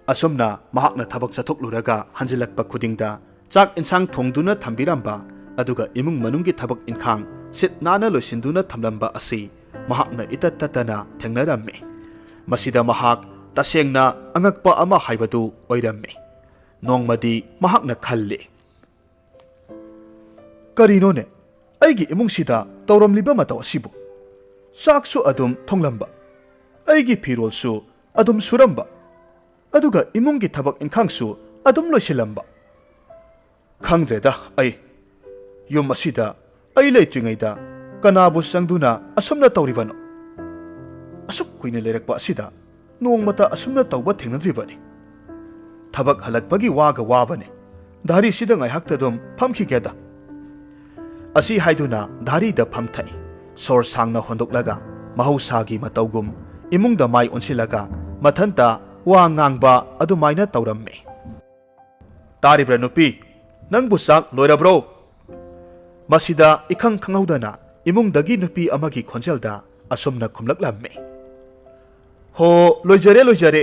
ꯑꯁꯨꯝꯅ ꯃꯍꯥꯛꯅ ꯊꯕꯛ ꯆꯠꯊꯣꯛꯂꯨꯔꯒ ꯍꯟꯖꯤꯜꯂꯛꯄ ꯈꯨꯗꯤꯡꯗ ꯆꯥꯛ ꯏꯟꯁꯥꯡ ꯊꯣꯡꯗꯨꯅ ꯊꯝꯕꯤꯔꯝꯕ, ꯑꯗꯨꯒ ꯏꯃꯨꯡ ꯃꯅꯨꯡꯒꯤ ꯊꯕꯛ ꯏꯟꯈꯥꯡ ꯁꯤꯠ ꯅꯥꯟꯅ ꯂꯣꯏꯁꯤꯟꯗꯨꯅ ꯊꯝꯂꯝꯕ ꯑꯁꯤ ꯃꯍꯥꯛꯅ ꯏꯇꯠ ꯇꯠꯇꯅ ꯊꯦꯡꯅꯔꯝꯃꯤ꯫ ꯃꯁꯤꯗ ꯃꯍꯥꯛ ꯇꯁꯦꯡꯅ ꯑꯉꯛꯄ ꯑꯃ ꯍꯥꯏꯕꯗꯨ ꯑꯣꯏꯔꯝꯃꯤ꯫ ꯅꯣꯡꯃꯗꯤ ꯃꯍꯥꯛꯅ ꯈꯜꯂꯤ, "ꯀꯔꯤꯅꯣꯅꯦ ꯑꯩꯒꯤ ꯏꯃꯨꯡꯁꯤꯗ ꯇꯧꯔꯝꯂꯤꯕ ꯃꯇꯧ ꯑꯁꯤꯕꯨ? ꯆꯥꯛꯁꯨ ꯑꯗꯨꯝ ꯊꯣꯡꯂꯝꯕ, ꯑꯩꯒꯤ ꯐꯤꯔꯣꯜꯁꯨ ꯑꯗꯨꯝ ꯁꯨꯔꯝꯕ, ꯑꯗꯨꯒ ꯏꯃꯨꯡꯒꯤ ꯊꯕꯛ ꯏꯟꯈꯥꯡꯁꯨ ꯑꯗꯨꯝ ꯂꯣꯏꯁꯤꯜꯂꯝꯕ꯫ ꯈꯪꯗ꯭ꯔꯦꯗ ꯑꯩ꯫ ꯌꯨꯝ ꯑꯁꯤꯗ ꯑꯩ ꯂꯩꯇ꯭ꯔꯤꯉꯩꯗ ꯀꯅꯥꯕꯨ ꯆꯪꯗꯨꯅ ꯑꯁꯨꯝꯅ ꯇꯧꯔꯤꯕꯅꯣ? ꯑꯁꯨꯛ ꯀꯨꯏꯅ ꯂꯩꯔꯛꯄ ꯑꯁꯤꯗ ꯅꯣꯡꯃꯇ ꯑꯁꯨꯝꯅ ꯇꯧꯕ ꯊꯦꯡꯅꯗ꯭ꯔꯤꯕꯅꯤ꯫ ꯊꯕꯛ ꯍꯜꯂꯛꯄꯒꯤ ꯋꯥꯒ ꯋꯥꯕꯅꯦ꯫ ꯙꯥꯔꯤꯁꯤꯗ ꯉꯥꯏꯍꯥꯛꯇ ꯑꯗꯨꯝ ꯐꯝꯈꯤꯒꯦꯗ"꯫ ꯑꯁꯤ ꯍꯥꯏꯗꯨꯅ ꯙꯥꯔꯤꯗ ꯐꯝꯊꯩ꯫ ꯁꯣꯔ ꯁꯥꯡꯅ ꯍꯣꯟꯗꯣꯛꯂꯒ ꯃꯍꯧꯁꯥꯒꯤ ꯃꯇꯧꯒꯨꯝ ꯏꯃꯨꯡꯗ ꯃꯥꯏ ꯑꯣꯟꯁꯤꯜꯂꯒ ꯃꯊꯟꯇ ꯋꯥ ꯉꯥꯡꯕ ꯑꯗꯨꯃꯥꯏꯅ ꯇꯧꯔꯝꯃꯤ꯫ "ꯇꯥꯔꯤꯕ꯭ꯔꯥ ꯅꯨꯄꯤ? ꯅꯪꯕꯨ ꯆꯥꯛ ꯂꯣꯏꯔꯕ꯭ꯔꯣ?" ꯃꯁꯤꯗ ꯏꯈꯪ ꯈꯪꯍꯧꯗꯅ ꯏꯃꯨꯡꯗꯒꯤ ꯅꯨꯄꯤ ꯑꯃꯒꯤ ꯈꯣꯟꯖꯦꯜꯗ ꯑꯁꯨꯝꯅ ꯈꯨꯝꯂꯛꯂꯝꯃꯤ꯫ "ꯍꯣ, ꯂꯣꯏꯖꯔꯦ, ꯂꯣꯏꯖꯔꯦ"꯫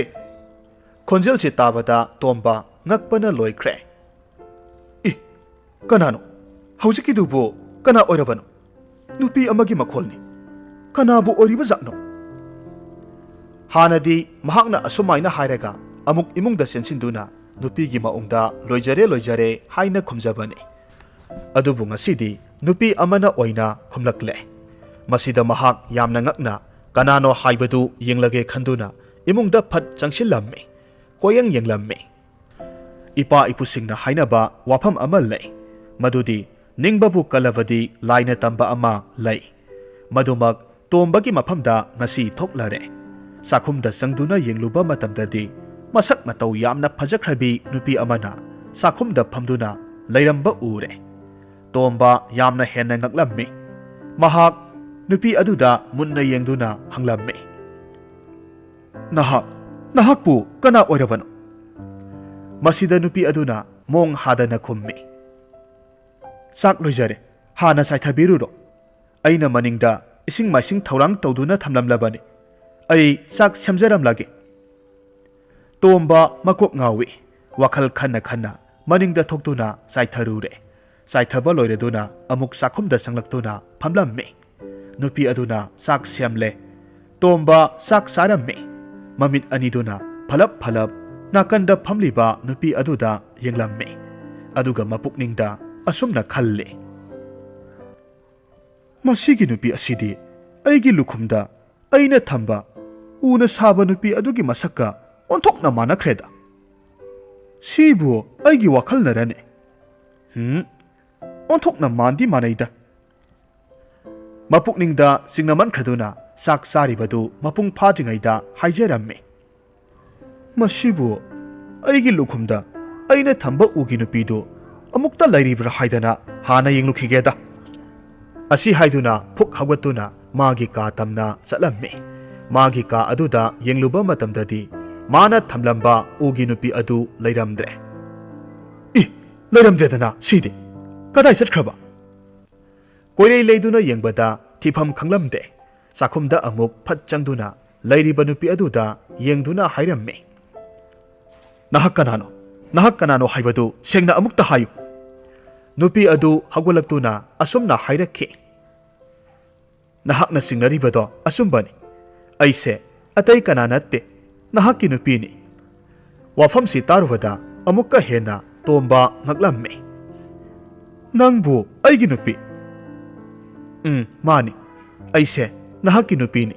ꯈꯣꯟꯖꯦꯜꯁꯤ ꯇꯥꯕꯗ ꯇꯣꯝꯕ ꯉꯛꯄꯅ ꯂꯣꯏꯈ꯭ꯔꯦ꯫ "ꯏ, ꯀꯅꯥꯅꯣ? ꯍꯧꯖꯤꯛꯀꯤꯗꯨꯕꯨ ꯀꯅꯥ ꯑꯣꯏꯔꯕꯅꯣ? ꯅꯨꯄꯤ ꯑꯃꯒꯤ ꯃꯈꯣꯜꯅꯤ꯫ ꯀꯅꯥꯕꯨ ꯑꯣꯏꯔꯤꯕ ꯖꯥꯠꯅꯣ?" ꯍꯥꯟꯅꯗꯤ ꯃꯍꯥꯛꯅ ꯑꯁꯨꯃꯥꯏꯅ ꯍꯥꯏꯔꯒ ꯑꯃꯨꯛ ꯏꯃꯨꯡꯗ ꯆꯦꯟꯁꯤꯟꯗꯨꯅ ꯅꯨꯄꯤꯒꯤ ꯃꯑꯣꯡꯗ "ꯂꯣꯏꯖꯔꯦ, ꯂꯣꯏꯖꯔꯦ" ꯍꯥꯏꯅ ꯈꯨꯝꯖꯕꯅꯤ꯫ ꯑꯗꯨꯕꯨ ꯉꯁꯤꯗꯤ ꯅꯨꯄꯤ ꯑꯃꯅ ꯑꯣꯏꯅ ꯈꯨꯝꯂꯛꯂꯦ꯫ ꯃꯁꯤꯗ ꯃꯍꯥꯛ ꯌꯥꯝꯅ ꯉꯛꯅ ꯀꯅꯥꯅꯣ ꯍꯥꯏꯕꯗꯨ ꯌꯦꯡꯂꯒꯦ ꯈꯟꯗꯨꯅ ꯏꯃꯨꯡꯗ ꯐꯠ ꯆꯪꯁꯤꯜꯂꯝꯃꯤ꯫ ꯀꯣꯌꯦꯡ ꯌꯦꯡꯂꯝꯃꯤ꯫ ꯏꯄꯥ ꯏꯄꯨꯁꯤꯡꯅ ꯍꯥꯏꯅꯕ ꯋꯥꯐꯝ ꯑꯃ ꯂꯩ, ꯃꯗꯨꯗꯤ "ꯅꯤꯡꯕꯕꯨ ꯀꯜꯂꯕꯗꯤ ꯂꯥꯏꯅ ꯇꯝꯕ ꯑꯃ ꯂꯩ"꯫ ꯃꯗꯨꯃꯛ ꯇꯣꯝꯕꯒꯤ ꯃꯐꯝꯗ ꯉꯁꯤ ꯊꯣꯛꯂꯔꯦ꯫ ꯆꯥꯛꯈꯨꯝꯗ ꯆꯪꯗꯨꯅ ꯌꯦꯡꯂꯨꯕ ꯃꯇꯝꯗꯗꯤ ꯃꯁꯛ ꯃꯇꯧ ꯌꯥꯝꯅ ꯐꯖꯈ꯭ꯔꯕꯤ ꯅꯨꯄꯤ ꯑꯃꯅ ꯆꯥꯛꯈꯨꯝꯗ ꯐꯝꯗꯨꯅ ꯂꯩꯔꯝꯕ ꯎꯔꯦ꯫ ꯇꯣꯝꯕ ꯌꯥꯝꯅ ꯍꯦꯟꯅ ꯉꯛꯂꯝꯃꯤ꯫ ꯃꯍꯥꯛ ꯅꯨꯄꯤ ꯑꯗꯨꯗ ꯃꯨꯟꯅ ꯌꯦꯡꯗꯨꯅ ꯍꯪꯂꯝꯃꯤ, "ꯅꯍꯥꯛ, ꯅꯍꯥꯛꯄꯨ ꯀꯅꯥ ꯑꯣꯏꯔꯕꯅꯣ?" ꯃꯁꯤꯗ ꯅꯨꯄꯤ ꯑꯗꯨꯅ ꯃꯣꯡ ꯍꯥꯗꯅ ꯈꯨꯝꯃꯤ, "ꯆꯥꯛ ꯂꯣꯏꯖꯔꯦ, ꯍꯥꯟꯅ ꯆꯥꯏꯊꯕꯤꯔꯨꯔꯣ꯫ ꯑꯩꯅ ꯃꯅꯤꯡꯗ ꯏꯁꯤꯡ ꯃꯥꯏꯁꯤꯡ ꯊꯧꯔꯥꯡ ꯇꯧꯗꯨꯅ ꯊꯝꯂꯝꯂꯕꯅꯤ꯫ ꯑꯩ ꯆꯥꯛ ꯁꯦꯝꯖꯔꯝꯂꯒꯦ꯫" ꯇꯣꯝꯕ ꯃꯀꯣꯛ ꯉꯥꯎꯏ꯫ ꯋꯥꯈꯜ ꯈꯟꯅ ꯈꯟꯅ ꯃꯅꯤꯡꯗ ꯊꯣꯛꯇꯨꯅ ꯆꯥꯏꯊꯔꯨꯔꯦ꯫ ꯆꯥꯏꯊꯕ ꯂꯣꯏꯔꯗꯨꯅ ꯑꯃꯨꯛ ꯆꯥꯛꯈꯨꯝꯗ ꯆꯪꯂꯛꯇꯨꯅ ꯐꯝꯂꯝꯃꯤ꯫ ꯅꯨꯄꯤ ꯑꯗꯨꯅ ꯆꯥꯛ ꯁꯦꯝꯂꯦ꯫ ꯇꯣꯝꯕ ꯆꯥꯛ ꯆꯥꯔꯝꯃꯤ꯫ ꯃꯃꯤꯠ ꯑꯅꯤꯗꯨꯅ ꯐꯂꯞ ꯐꯂꯞ ꯅꯥꯀꯟꯗ ꯐꯝꯂꯤꯕ ꯅꯨꯄꯤ ꯑꯗꯨꯗ ꯌꯦꯡꯂꯝꯃꯤ꯫ ꯑꯗꯨꯒ ꯃꯄꯨꯛꯅꯤꯡꯗ ꯑꯁꯨꯝꯅ ꯈꯜꯂꯤ, "ꯃꯁꯤꯒꯤ ꯅꯨꯄꯤ ꯑꯁꯤꯗꯤ ꯑꯩꯒꯤ ꯂꯨꯈꯨꯝꯗ ꯑꯩꯅ ꯊꯝꯕ ꯎꯅ ꯁꯥꯕ ꯅꯨꯄꯤ ꯑꯗꯨꯒꯤ ꯃꯁꯛꯀ ꯑꯣꯟꯊꯣꯛꯅ ꯃꯥꯟꯅꯈ꯭ꯔꯦꯗ꯫ ꯁꯤꯕꯨ ꯑꯩꯒꯤ ꯋꯥꯈꯜꯅꯔꯅꯦ? ꯍꯨꯝ, ꯑꯣꯟꯊꯣꯛꯅ ꯃꯥꯟꯗꯤ ꯃꯥꯟꯅꯩꯗ꯫" ꯃꯄꯨꯛꯅꯤꯡꯗ ꯆꯤꯡꯅꯃꯟꯈ꯭ꯔꯗꯨꯅ ꯆꯥꯛ ꯆꯥꯔꯤꯕꯗꯨ ꯃꯄꯨꯡ ꯐꯥꯗ꯭ꯔꯤꯉꯩꯗ ꯍꯥꯏꯖꯔꯝꯃꯤ, "ꯃꯁꯤꯕꯨ ꯑꯩꯒꯤ ꯂꯨꯈꯨꯝꯗ ꯑꯩꯅ ꯊꯝꯕ ꯎꯒꯤ ꯅꯨꯄꯤꯗꯨ ꯑꯃꯨꯛꯇ ꯂꯩꯔꯤꯕ꯭ꯔꯥ ꯍꯥꯏꯗꯅ ꯍꯥꯟꯅ ꯌꯦꯡꯂꯨꯈꯤꯒꯦꯗ꯫" ꯑꯁꯤ ꯍꯥꯏꯗꯨꯅ ꯐꯨꯛ ꯍꯧꯒꯠꯇꯨꯅ ꯃꯥꯒꯤ ꯀꯥ ꯇꯝꯅ ꯆꯠꯂꯝꯃꯤ꯫ ꯃꯥꯒꯤ ꯀꯥ ꯑꯗꯨꯗ ꯌꯦꯡꯂꯨꯕ ꯃꯇꯝꯗꯗꯤ ꯃꯥꯅ ꯊꯝꯂꯝꯕ ꯎꯒꯤ ꯅꯨꯄꯤ ꯑꯗꯨ ꯂꯩꯔꯝꯗ꯭ꯔꯦ꯫ "ꯏ, ꯂꯩꯔꯝꯗ꯭ꯔꯦꯗꯅ ꯁꯤꯗꯤ! ꯀꯗꯥꯏ ꯆꯠꯈ꯭ꯔꯕ?" ꯀꯣꯏꯔꯩ ꯂꯩꯗꯨꯅ ꯌꯦꯡꯕꯗ ꯊꯤꯐꯝ ꯈꯪꯂꯝꯗꯦ꯫ ꯆꯥꯛꯈꯨꯝꯗ ꯑꯃꯨꯛ ꯐꯠ ꯆꯪꯗꯨꯅ ꯂꯩꯔꯤꯕ ꯅꯨꯄꯤ ꯑꯗꯨꯗ ꯌꯦꯡꯗꯨꯅ ꯍꯥꯏꯔꯝꯃꯤ, "ꯅꯍꯥꯛ ꯀꯅꯥꯅꯣ? ꯅꯍꯥꯛ ꯀꯅꯥꯅꯣ ꯍꯥꯏꯕꯗꯨ ꯁꯦꯡꯅ ꯑꯃꯨꯛꯇ ꯍꯥꯏꯌꯨ꯫" ꯅꯨꯄꯤ ꯑꯗꯨ ꯍꯧꯒꯠꯂꯛꯇꯨꯅ ꯑꯁꯨꯝꯅ ꯍꯥꯏꯔꯛꯈꯤ, "ꯅꯍꯥꯛꯅ ꯆꯤꯡꯅꯔꯤꯕꯗꯣ ꯑꯆꯨꯝꯕꯅꯤ꯫ ꯑꯩꯁꯦ ꯑꯇꯩ ꯀꯅꯥ ꯅꯠꯇꯦ, ꯅꯍꯥꯛꯀꯤ ꯅꯨꯄꯤꯅꯤ꯫" ꯋꯥꯐꯝꯁꯤ ꯇꯥꯔꯨꯕꯗ ꯑꯃꯨꯛꯀ ꯍꯦꯟꯅ ꯇꯣꯝꯕ ꯉꯛꯂꯝꯃꯤ꯫ "ꯅꯪꯕꯨ ꯑꯩꯒꯤ ꯅꯨꯄꯤ?" "ꯎꯝ, ꯃꯥꯅꯤ꯫ ꯑꯩꯁꯦ ꯅꯍꯥꯛꯀꯤ ꯅꯨꯄꯤꯅꯤ꯫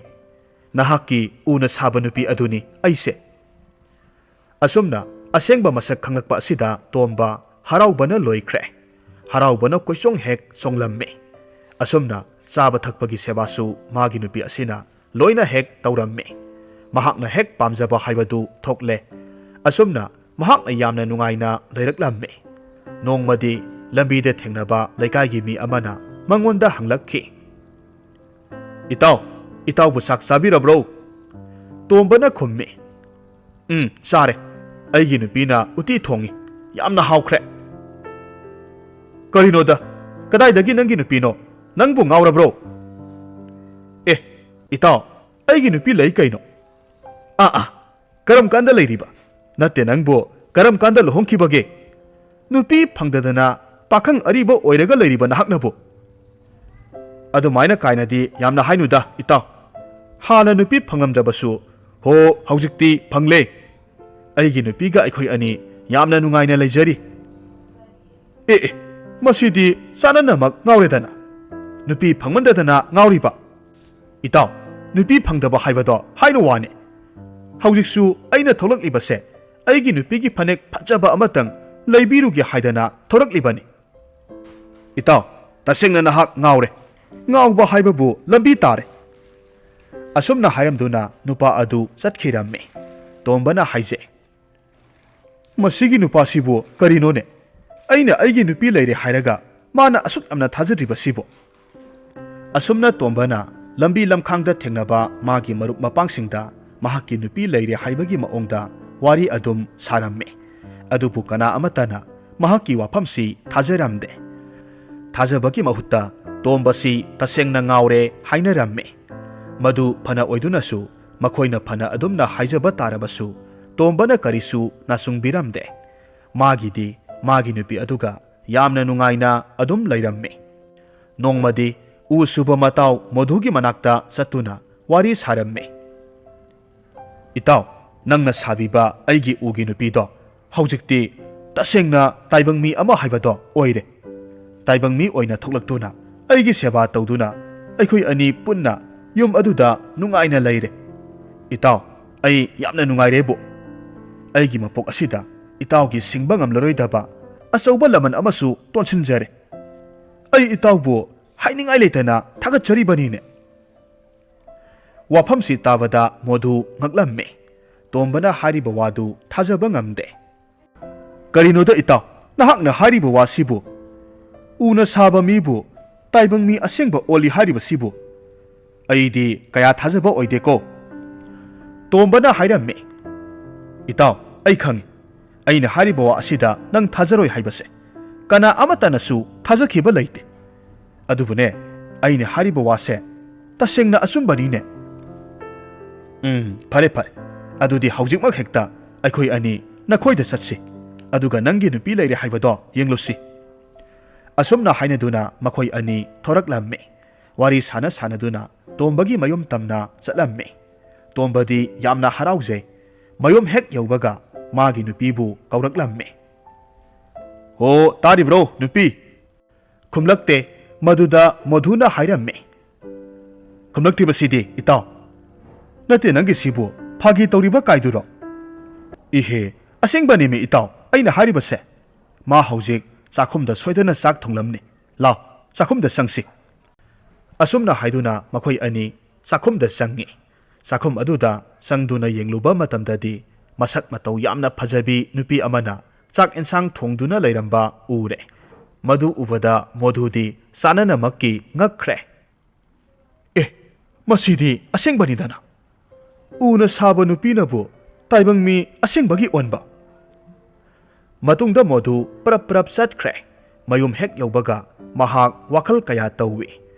ꯅꯍꯥꯛꯀꯤ ꯎꯅ ꯁꯥꯕ ꯅꯨꯄꯤ ꯑꯗꯨꯅꯤ ꯑꯩꯁꯦ꯫" ꯑꯁꯨꯝꯅ ꯑꯁꯦꯡꯕ ꯃꯁꯛ ꯈꯪꯂꯛꯄ ꯑꯁꯤꯗ ꯇꯣꯝꯕ ꯍꯔꯥꯎꯕꯅ ꯂꯣꯏꯈ꯭ꯔꯦ꯫ ꯍꯔꯥꯎꯕꯅ ꯀꯣꯏꯆꯣꯡ ꯍꯦꯛ ꯆꯣꯡꯂꯝꯃꯤ꯫ ꯑꯁꯨꯝꯅ ꯆꯥꯕ ꯊꯛꯄꯒꯤ ꯁꯦꯕꯥꯁꯨ ꯃꯥꯒꯤ ꯅꯨꯄꯤ ꯑꯁꯤꯅ ꯂꯣꯏꯅ ꯍꯦꯛ ꯇꯧꯔꯝꯃꯤ꯫ ꯃꯍꯥꯛꯅ ꯍꯦꯛ ꯄꯥꯝꯖꯕ ꯍꯥꯏꯕꯗꯨ ꯊꯣꯛꯂꯦ꯫ ꯑꯁꯨꯝꯅ ꯃꯍꯥꯛꯅ ꯌꯥꯝꯅ ꯅꯨꯡꯉꯥꯏꯅ ꯂꯩꯔꯛꯂꯝꯃꯤ꯫ ꯅꯣꯡꯃꯗꯤ ꯂꯝꯕꯤꯗ ꯊꯦꯡꯅꯕ ꯂꯩꯀꯥꯏꯒꯤ ꯃꯤ ꯑꯃꯅ ꯃꯉꯣꯟꯗ ꯍꯪꯂꯛꯈꯤ, "ꯏꯇꯥꯎ, ꯏꯇꯥꯎꯕꯨ ꯆꯥꯛ ꯆꯥꯕꯤꯔꯕ꯭ꯔꯣ?" ꯇꯣꯝꯕꯅ ꯈꯨꯝꯃꯤ꯫ "ꯎꯝ, ꯆꯥꯔꯦ꯫ ꯑꯩꯒꯤ ꯅꯨꯄꯤꯅ ꯎꯇꯤ ꯊꯣꯡꯉꯤ꯫ ꯌꯥꯝꯅ ꯍꯥꯎꯈ꯭ꯔꯦ꯫" "ꯀꯔꯤꯅꯣꯗ? ꯀꯗꯥꯏꯗꯒꯤ ꯅꯪꯒꯤ ꯅꯨꯄꯤꯅꯣ? ꯅꯪꯕꯨ ꯉꯥꯎꯔꯕ꯭ꯔꯣ?" "ꯑꯦ, ꯏꯇꯥꯎ, ꯑꯩꯒꯤ ꯅꯨꯄꯤ ꯂꯩ ꯀꯩꯅꯣ꯫" "ꯑꯥ, ꯑꯥ, ꯀꯔꯝ ꯀꯥꯟꯗ ꯂꯩꯔꯤꯕ? ꯅꯠꯇꯦ, ꯅꯪꯕꯨ ꯀꯔꯝ ꯀꯥꯟꯗ ꯂꯨꯍꯣꯡꯈꯤꯕꯒꯦ? ꯅꯨꯄꯤ ꯐꯪꯗꯗꯅ ꯄꯥꯈꯪ ꯑꯔꯤꯕ ꯑꯣꯏꯔꯒ ꯂꯩꯔꯤꯕ ꯅꯍꯥꯛꯅꯕꯨ?" "ꯑꯗꯨꯃꯥꯏꯅ ꯀꯥꯏꯅꯗꯤ ꯌꯥꯝꯅ ꯍꯥꯏꯅꯨꯗ, ꯏꯇꯥꯎ꯫ ꯍꯥꯟꯅ ꯅꯨꯄꯤ ꯐꯪꯂꯝꯗ꯭ꯔꯕꯁꯨ, ꯍꯣ, ꯍꯧꯖꯤꯛꯇꯤ ꯐꯪꯂꯦ꯫ ꯑꯩꯒꯤ ꯅꯨꯄꯤꯒ ꯑꯩꯈꯣꯏ ꯑꯅꯤ ꯌꯥꯝꯅ ꯅꯨꯡꯉꯥꯏꯅ ꯂꯩꯖꯔꯤ꯫" "ꯑꯦ, ꯑꯦ, ꯃꯁꯤꯗꯤ ꯆꯥꯅꯅꯃꯛ ꯉꯥꯎꯔꯦꯗꯅ꯫ ꯅꯨꯄꯤ ꯐꯪꯃꯟꯗꯗꯅ ꯉꯥꯎꯔꯤꯕ?" "ꯏꯇꯥꯎ, ꯅꯨꯄꯤ ꯐꯪꯗꯕ ꯍꯥꯏꯕꯗꯣ ꯍꯥꯏꯅ ꯋꯥꯅꯤ꯫ ꯍꯧꯖꯤꯛꯁꯨ ꯑꯩꯅ ꯊꯣꯛꯂꯛꯂꯤꯕꯁꯦ ꯑꯩꯒꯤ ꯅꯨꯄꯤꯒꯤ ꯐꯅꯦꯛ ꯐꯖꯕ ꯑꯃꯇꯪ ꯂꯩꯕꯤꯔꯨꯒꯦ ꯍꯥꯏꯗꯅ ꯊꯣꯔꯛꯂꯤꯕꯅꯤ꯫" "ꯏꯇꯥꯎ, ꯇꯁꯦꯡꯅ ꯅꯍꯥꯛ ꯉꯥꯎꯔꯦ꯫ ꯉꯥꯎꯕ ꯍꯥꯏꯕꯕꯨ ꯂꯝꯕꯤ ꯇꯥꯔꯦ꯫" ꯑꯁꯨꯝꯅ ꯍꯥꯏꯔꯝꯗꯨꯅ ꯅꯨꯄꯥ ꯑꯗꯨ ꯆꯠꯈꯤꯔꯝꯃꯤ꯫ ꯇꯣꯝꯕꯅ ꯍꯥꯏꯖꯩ, "ꯃꯁꯤꯒꯤ ꯅꯨꯄꯥꯁꯤꯕꯨ ꯀꯔꯤꯅꯣꯅꯦ? ꯑꯩꯅ ꯑꯩꯒꯤ ꯅꯨꯄꯤ ꯂꯩꯔꯦ ꯍꯥꯏꯔꯒ ꯃꯥꯅ ꯑꯁꯨꯛ ꯌꯥꯝꯅ ꯊꯥꯖꯗ꯭ꯔꯤꯕꯁꯤꯕꯨ?" ꯑꯁꯨꯝꯅ ꯇꯣꯝꯕꯅ ꯂꯝꯕꯤ ꯂꯝꯈꯥꯡꯗ ꯊꯦꯡꯅꯕ ꯃꯥꯒꯤ ꯃꯔꯨꯞ ꯃꯄꯥꯡꯁꯤꯡꯗ ꯃꯍꯥꯛꯀꯤ ꯅꯨꯄꯤ ꯂꯩꯔꯦ ꯍꯥꯏꯕꯒꯤ ꯃꯑꯣꯡꯗ ꯋꯥꯔꯤ ꯑꯗꯨꯝ ꯁꯥꯔꯝꯃꯤ꯫ ꯑꯗꯨꯕꯨ ꯀꯅꯥ ꯑꯃꯠꯇꯅ ꯃꯍꯥꯛꯀꯤ ꯋꯥꯐꯝꯁꯤ ꯊꯥꯖꯔꯝꯗꯦ꯫ ꯊꯥꯖꯕꯒꯤ ꯃꯍꯨꯠꯇ ꯇꯣꯝꯕꯁꯤ ꯇꯁꯦꯡꯅ ꯉꯥꯎꯔꯦ ꯍꯥꯏꯅꯔꯝꯃꯤ꯫ ꯃꯗꯨ ꯐꯅ ꯑꯣꯏꯗꯨꯅꯁꯨ, ꯃꯈꯣꯏꯅ ꯐꯅ ꯑꯗꯨꯝꯅ ꯍꯥꯏꯖꯕ ꯇꯥꯔꯕꯁꯨ, ꯇꯣꯝꯕꯅ ꯀꯔꯤꯁꯨ ꯅꯥꯆꯨꯡꯕꯤꯔꯝꯗꯦ꯫ ꯃꯥꯒꯤꯗꯤ ꯃꯥꯒꯤ ꯅꯨꯄꯤ ꯑꯗꯨꯒ ꯌꯥꯝꯅ ꯅꯨꯡꯉꯥꯏꯅ ꯑꯗꯨꯝ ꯂꯩꯔꯝꯃꯤ꯫ ꯅꯣꯡꯃꯗꯤ ꯎ ꯁꯨꯕ ꯃꯇꯥꯎ ꯃꯣꯙꯨꯒꯤ ꯃꯅꯥꯛꯇ ꯆꯠꯇꯨꯅ ꯋꯥꯔꯤ ꯁꯥꯔꯝꯃꯤ꯫ "ꯏꯇꯥꯎ, ꯅꯪꯅ ꯁꯥꯕꯤꯕ ꯑꯩꯒꯤ ꯎꯒꯤ ꯅꯨꯄꯤꯗꯣ ꯍꯧꯖꯤꯛꯇꯤ ꯇꯁꯦꯡꯅ ꯇꯥꯏꯕꯪ ꯃꯤ ꯑꯃ ꯍꯥꯏꯕꯗꯣ ꯑꯣꯏꯔꯦ꯫ ꯇꯥꯏꯕꯪ ꯃꯤ ꯑꯣꯏꯅ ꯊꯣꯛꯂꯛꯇꯨꯅ ꯑꯩꯒꯤ ꯁꯦꯕꯥ ꯇꯧꯗꯨꯅ ꯑꯩꯈꯣꯏ ꯑꯅꯤ ꯄꯨꯟꯅ ꯌꯨꯝ ꯑꯗꯨꯗ ꯅꯨꯡꯉꯥꯏꯅ ꯂꯩꯔꯦ꯫ ꯏꯇꯥꯎ, ꯑꯩ ꯌꯥꯝꯅ ꯅꯨꯡꯉꯥꯏꯔꯦꯕꯨ꯫ ꯑꯩꯒꯤ ꯃꯄꯣꯛ ꯑꯁꯤꯗ ꯏꯇꯥꯎꯒꯤ ꯁꯤꯡꯕ ꯉꯝꯂꯔꯣꯏꯗꯕ ꯑꯆꯧꯕ ꯂꯃꯟ ꯑꯃꯁꯨ ꯇꯣꯟꯁꯤꯟꯖꯔꯦ꯫ ꯑꯩ ꯏꯇꯥꯎꯕꯨ ꯍꯥꯏꯅꯤꯡꯉꯥꯏ ꯂꯩꯇꯅ ꯊꯥꯒꯠꯆꯔꯤꯕꯅꯤꯅꯦ꯫" ꯋꯥꯐꯝꯁꯤ ꯇꯥꯕꯗ ꯃꯣꯙꯨ ꯉꯛꯂꯝꯃꯤ꯫ ꯇꯣꯝꯕꯅ ꯍꯥꯏꯔꯤꯕ ꯋꯥꯗꯨ ꯊꯥꯖꯕ ꯉꯝꯗꯦ꯫ "ꯀꯔꯤꯅꯣꯗ ꯏꯇꯥꯎ, ꯅꯍꯥꯛꯅ ꯍꯥꯏꯔꯤꯕ ꯋꯥꯁꯤꯕꯨ? ꯎꯅ ꯁꯥꯕ ꯃꯤꯕꯨ ꯇꯥꯏꯕꯪ ꯃꯤ ꯑꯁꯦꯡꯕ ꯑꯣꯜꯂꯤ ꯍꯥꯏꯔꯤꯕꯁꯤꯕꯨ? "ꯑꯩꯗꯤ ꯀꯌꯥ ꯊꯥꯖꯕ ꯑꯣꯏꯗꯦꯀꯣ꯫" ꯇꯣꯝꯕꯅ ꯍꯥꯏꯔꯝꯃꯤ꯫ "ꯏꯇꯥꯎ, ꯑꯩ ꯈꯪꯏ꯫ ꯑꯩꯅ ꯍꯥꯏꯔꯤꯕ ꯋꯥ ꯑꯁꯤꯗ ꯅꯪ ꯊꯥꯖꯔꯣꯏ ꯍꯥꯏꯕꯁꯦ꯫ ꯀꯅꯥ ꯑꯃꯠꯇꯅꯁꯨ ꯊꯥꯖꯈꯤꯕ ꯂꯩꯇꯦ꯫ ꯑꯗꯨꯕꯨꯅꯦ, ꯑꯩꯅ ꯍꯥꯏꯔꯤꯕ ꯋꯥꯁꯦ ꯇꯁꯦꯡꯅ ꯑꯆꯨꯝꯕꯅꯤꯅꯦ꯫" "ꯎꯝ, ꯐꯔꯦ, ꯐꯔꯦ꯫ ꯑꯗꯨꯗꯤ ꯍꯧꯖꯤꯛꯃꯛ ꯍꯦꯛꯇ ꯑꯩꯈꯣꯏ ꯑꯅꯤ ꯅꯈꯣꯏꯗ ꯆꯠꯁꯤ꯫ ꯑꯗꯨꯒ ꯅꯪꯒꯤ ꯅꯨꯄꯤ ꯂꯩꯔꯦ ꯍꯥꯏꯕꯗꯣ ꯌꯦꯡꯂꯨꯁꯤ꯫" ꯑꯁꯨꯝꯅ ꯍꯥꯏꯅꯗꯨꯅ ꯃꯈꯣꯏ ꯑꯅꯤ ꯊꯣꯔꯛꯂꯝꯃꯤ꯫ ꯋꯥꯔꯤ ꯁꯥꯟꯅ ꯁꯥꯟꯅꯗꯨꯅ ꯇꯣꯝꯕꯒꯤ ꯃꯌꯨꯝ ꯇꯝꯅ ꯆꯠꯂꯝꯃꯤ꯫ ꯇꯣꯝꯕꯗꯤ ꯌꯥꯝꯅ ꯍꯔꯥꯎꯖꯩ꯫ ꯃꯌꯨꯝ ꯍꯦꯛ ꯌꯧꯕꯒ ꯃꯥꯒꯤ ꯅꯨꯄꯤꯕꯨ ꯀꯧꯔꯛꯂꯝꯃꯤ꯫ "ꯍꯣ, ꯇꯥꯔꯤꯕ꯭ꯔꯣ, ꯅꯨꯄꯤ?" ꯈꯨꯝꯂꯛꯇꯦ꯫ ꯃꯗꯨꯗ ꯃꯣꯙꯨꯅ ꯍꯥꯏꯔꯝꯃꯤ꯫ "ꯈꯨꯝꯂꯛꯇ꯭ꯔꯤꯕꯁꯤꯗꯤ, ꯏꯇꯥꯎ?" "ꯅꯠꯇꯦ, ꯅꯪꯒꯤꯁꯤꯕꯨ ꯐꯥꯒꯤ ꯇꯧꯔꯤꯕ ꯀꯥꯏꯗꯨꯔꯣ?" "ꯏꯍꯦ, ꯑꯁꯦꯡꯕꯅꯤꯃꯤ, ꯏꯇꯥꯎ, ꯑꯩꯅ ꯍꯥꯏꯔꯤꯕꯁꯦ꯫ ꯃꯥ ꯍꯧꯖꯤꯛ ꯆꯥꯛꯈꯨꯝꯗ ꯁꯣꯏꯗꯅ ꯆꯥꯛ ꯊꯣꯡꯂꯝꯅꯤ꯫ ꯂꯥꯎ, ꯆꯥꯛꯈꯨꯝꯗ ꯆꯪꯁꯤ꯫" ꯑꯁꯨꯝꯅ ꯍꯥꯏꯗꯨꯅ ꯃꯈꯣꯏ ꯑꯅꯤ ꯆꯥꯛꯈꯨꯝꯗ ꯆꯪꯉꯤ꯫ ꯆꯥꯛꯈꯨꯝ ꯑꯗꯨꯗ ꯆꯪꯗꯨꯅ ꯌꯦꯡꯂꯨꯕ ꯃꯇꯝꯗꯗꯤ, ꯃꯁꯛ ꯃꯇꯧ ꯌꯥꯝꯅ ꯐꯖꯕꯤ ꯅꯨꯄꯤ ꯑꯃꯅ ꯆꯥꯛ ꯏꯟꯁꯥꯡ ꯊꯣꯡꯗꯨꯅ ꯂꯩꯔꯝꯕ ꯎꯔꯦ꯫ ꯃꯗꯨ ꯎꯕꯗ ꯃꯣꯙꯨꯗꯤ ꯆꯥꯅꯅꯃꯛꯀꯤ ꯉꯛꯈ꯭ꯔꯦ꯫ "ꯑꯦ, ꯃꯁꯤꯗꯤ ꯑꯁꯦꯡꯕꯅꯤꯗꯅ! ꯎꯅ ꯁꯥꯕ ꯅꯨꯄꯤꯅꯕꯨ ꯇꯥꯏꯕꯪ ꯃꯤ ꯑꯁꯦꯡꯕꯒꯤ ꯑꯣꯟꯕ!" ꯃꯇꯨꯡꯗ ꯃꯣꯙꯨ ꯄ꯭ꯔꯞ ꯄ꯭ꯔꯞ ꯆꯠꯈ꯭ꯔꯦ꯫ ꯃꯌꯨꯝ ꯍꯦꯛ ꯌꯧꯕꯒ ꯃꯍꯥꯛ ꯋꯥꯈꯜ ꯀꯌꯥ ꯇꯧꯏ꯫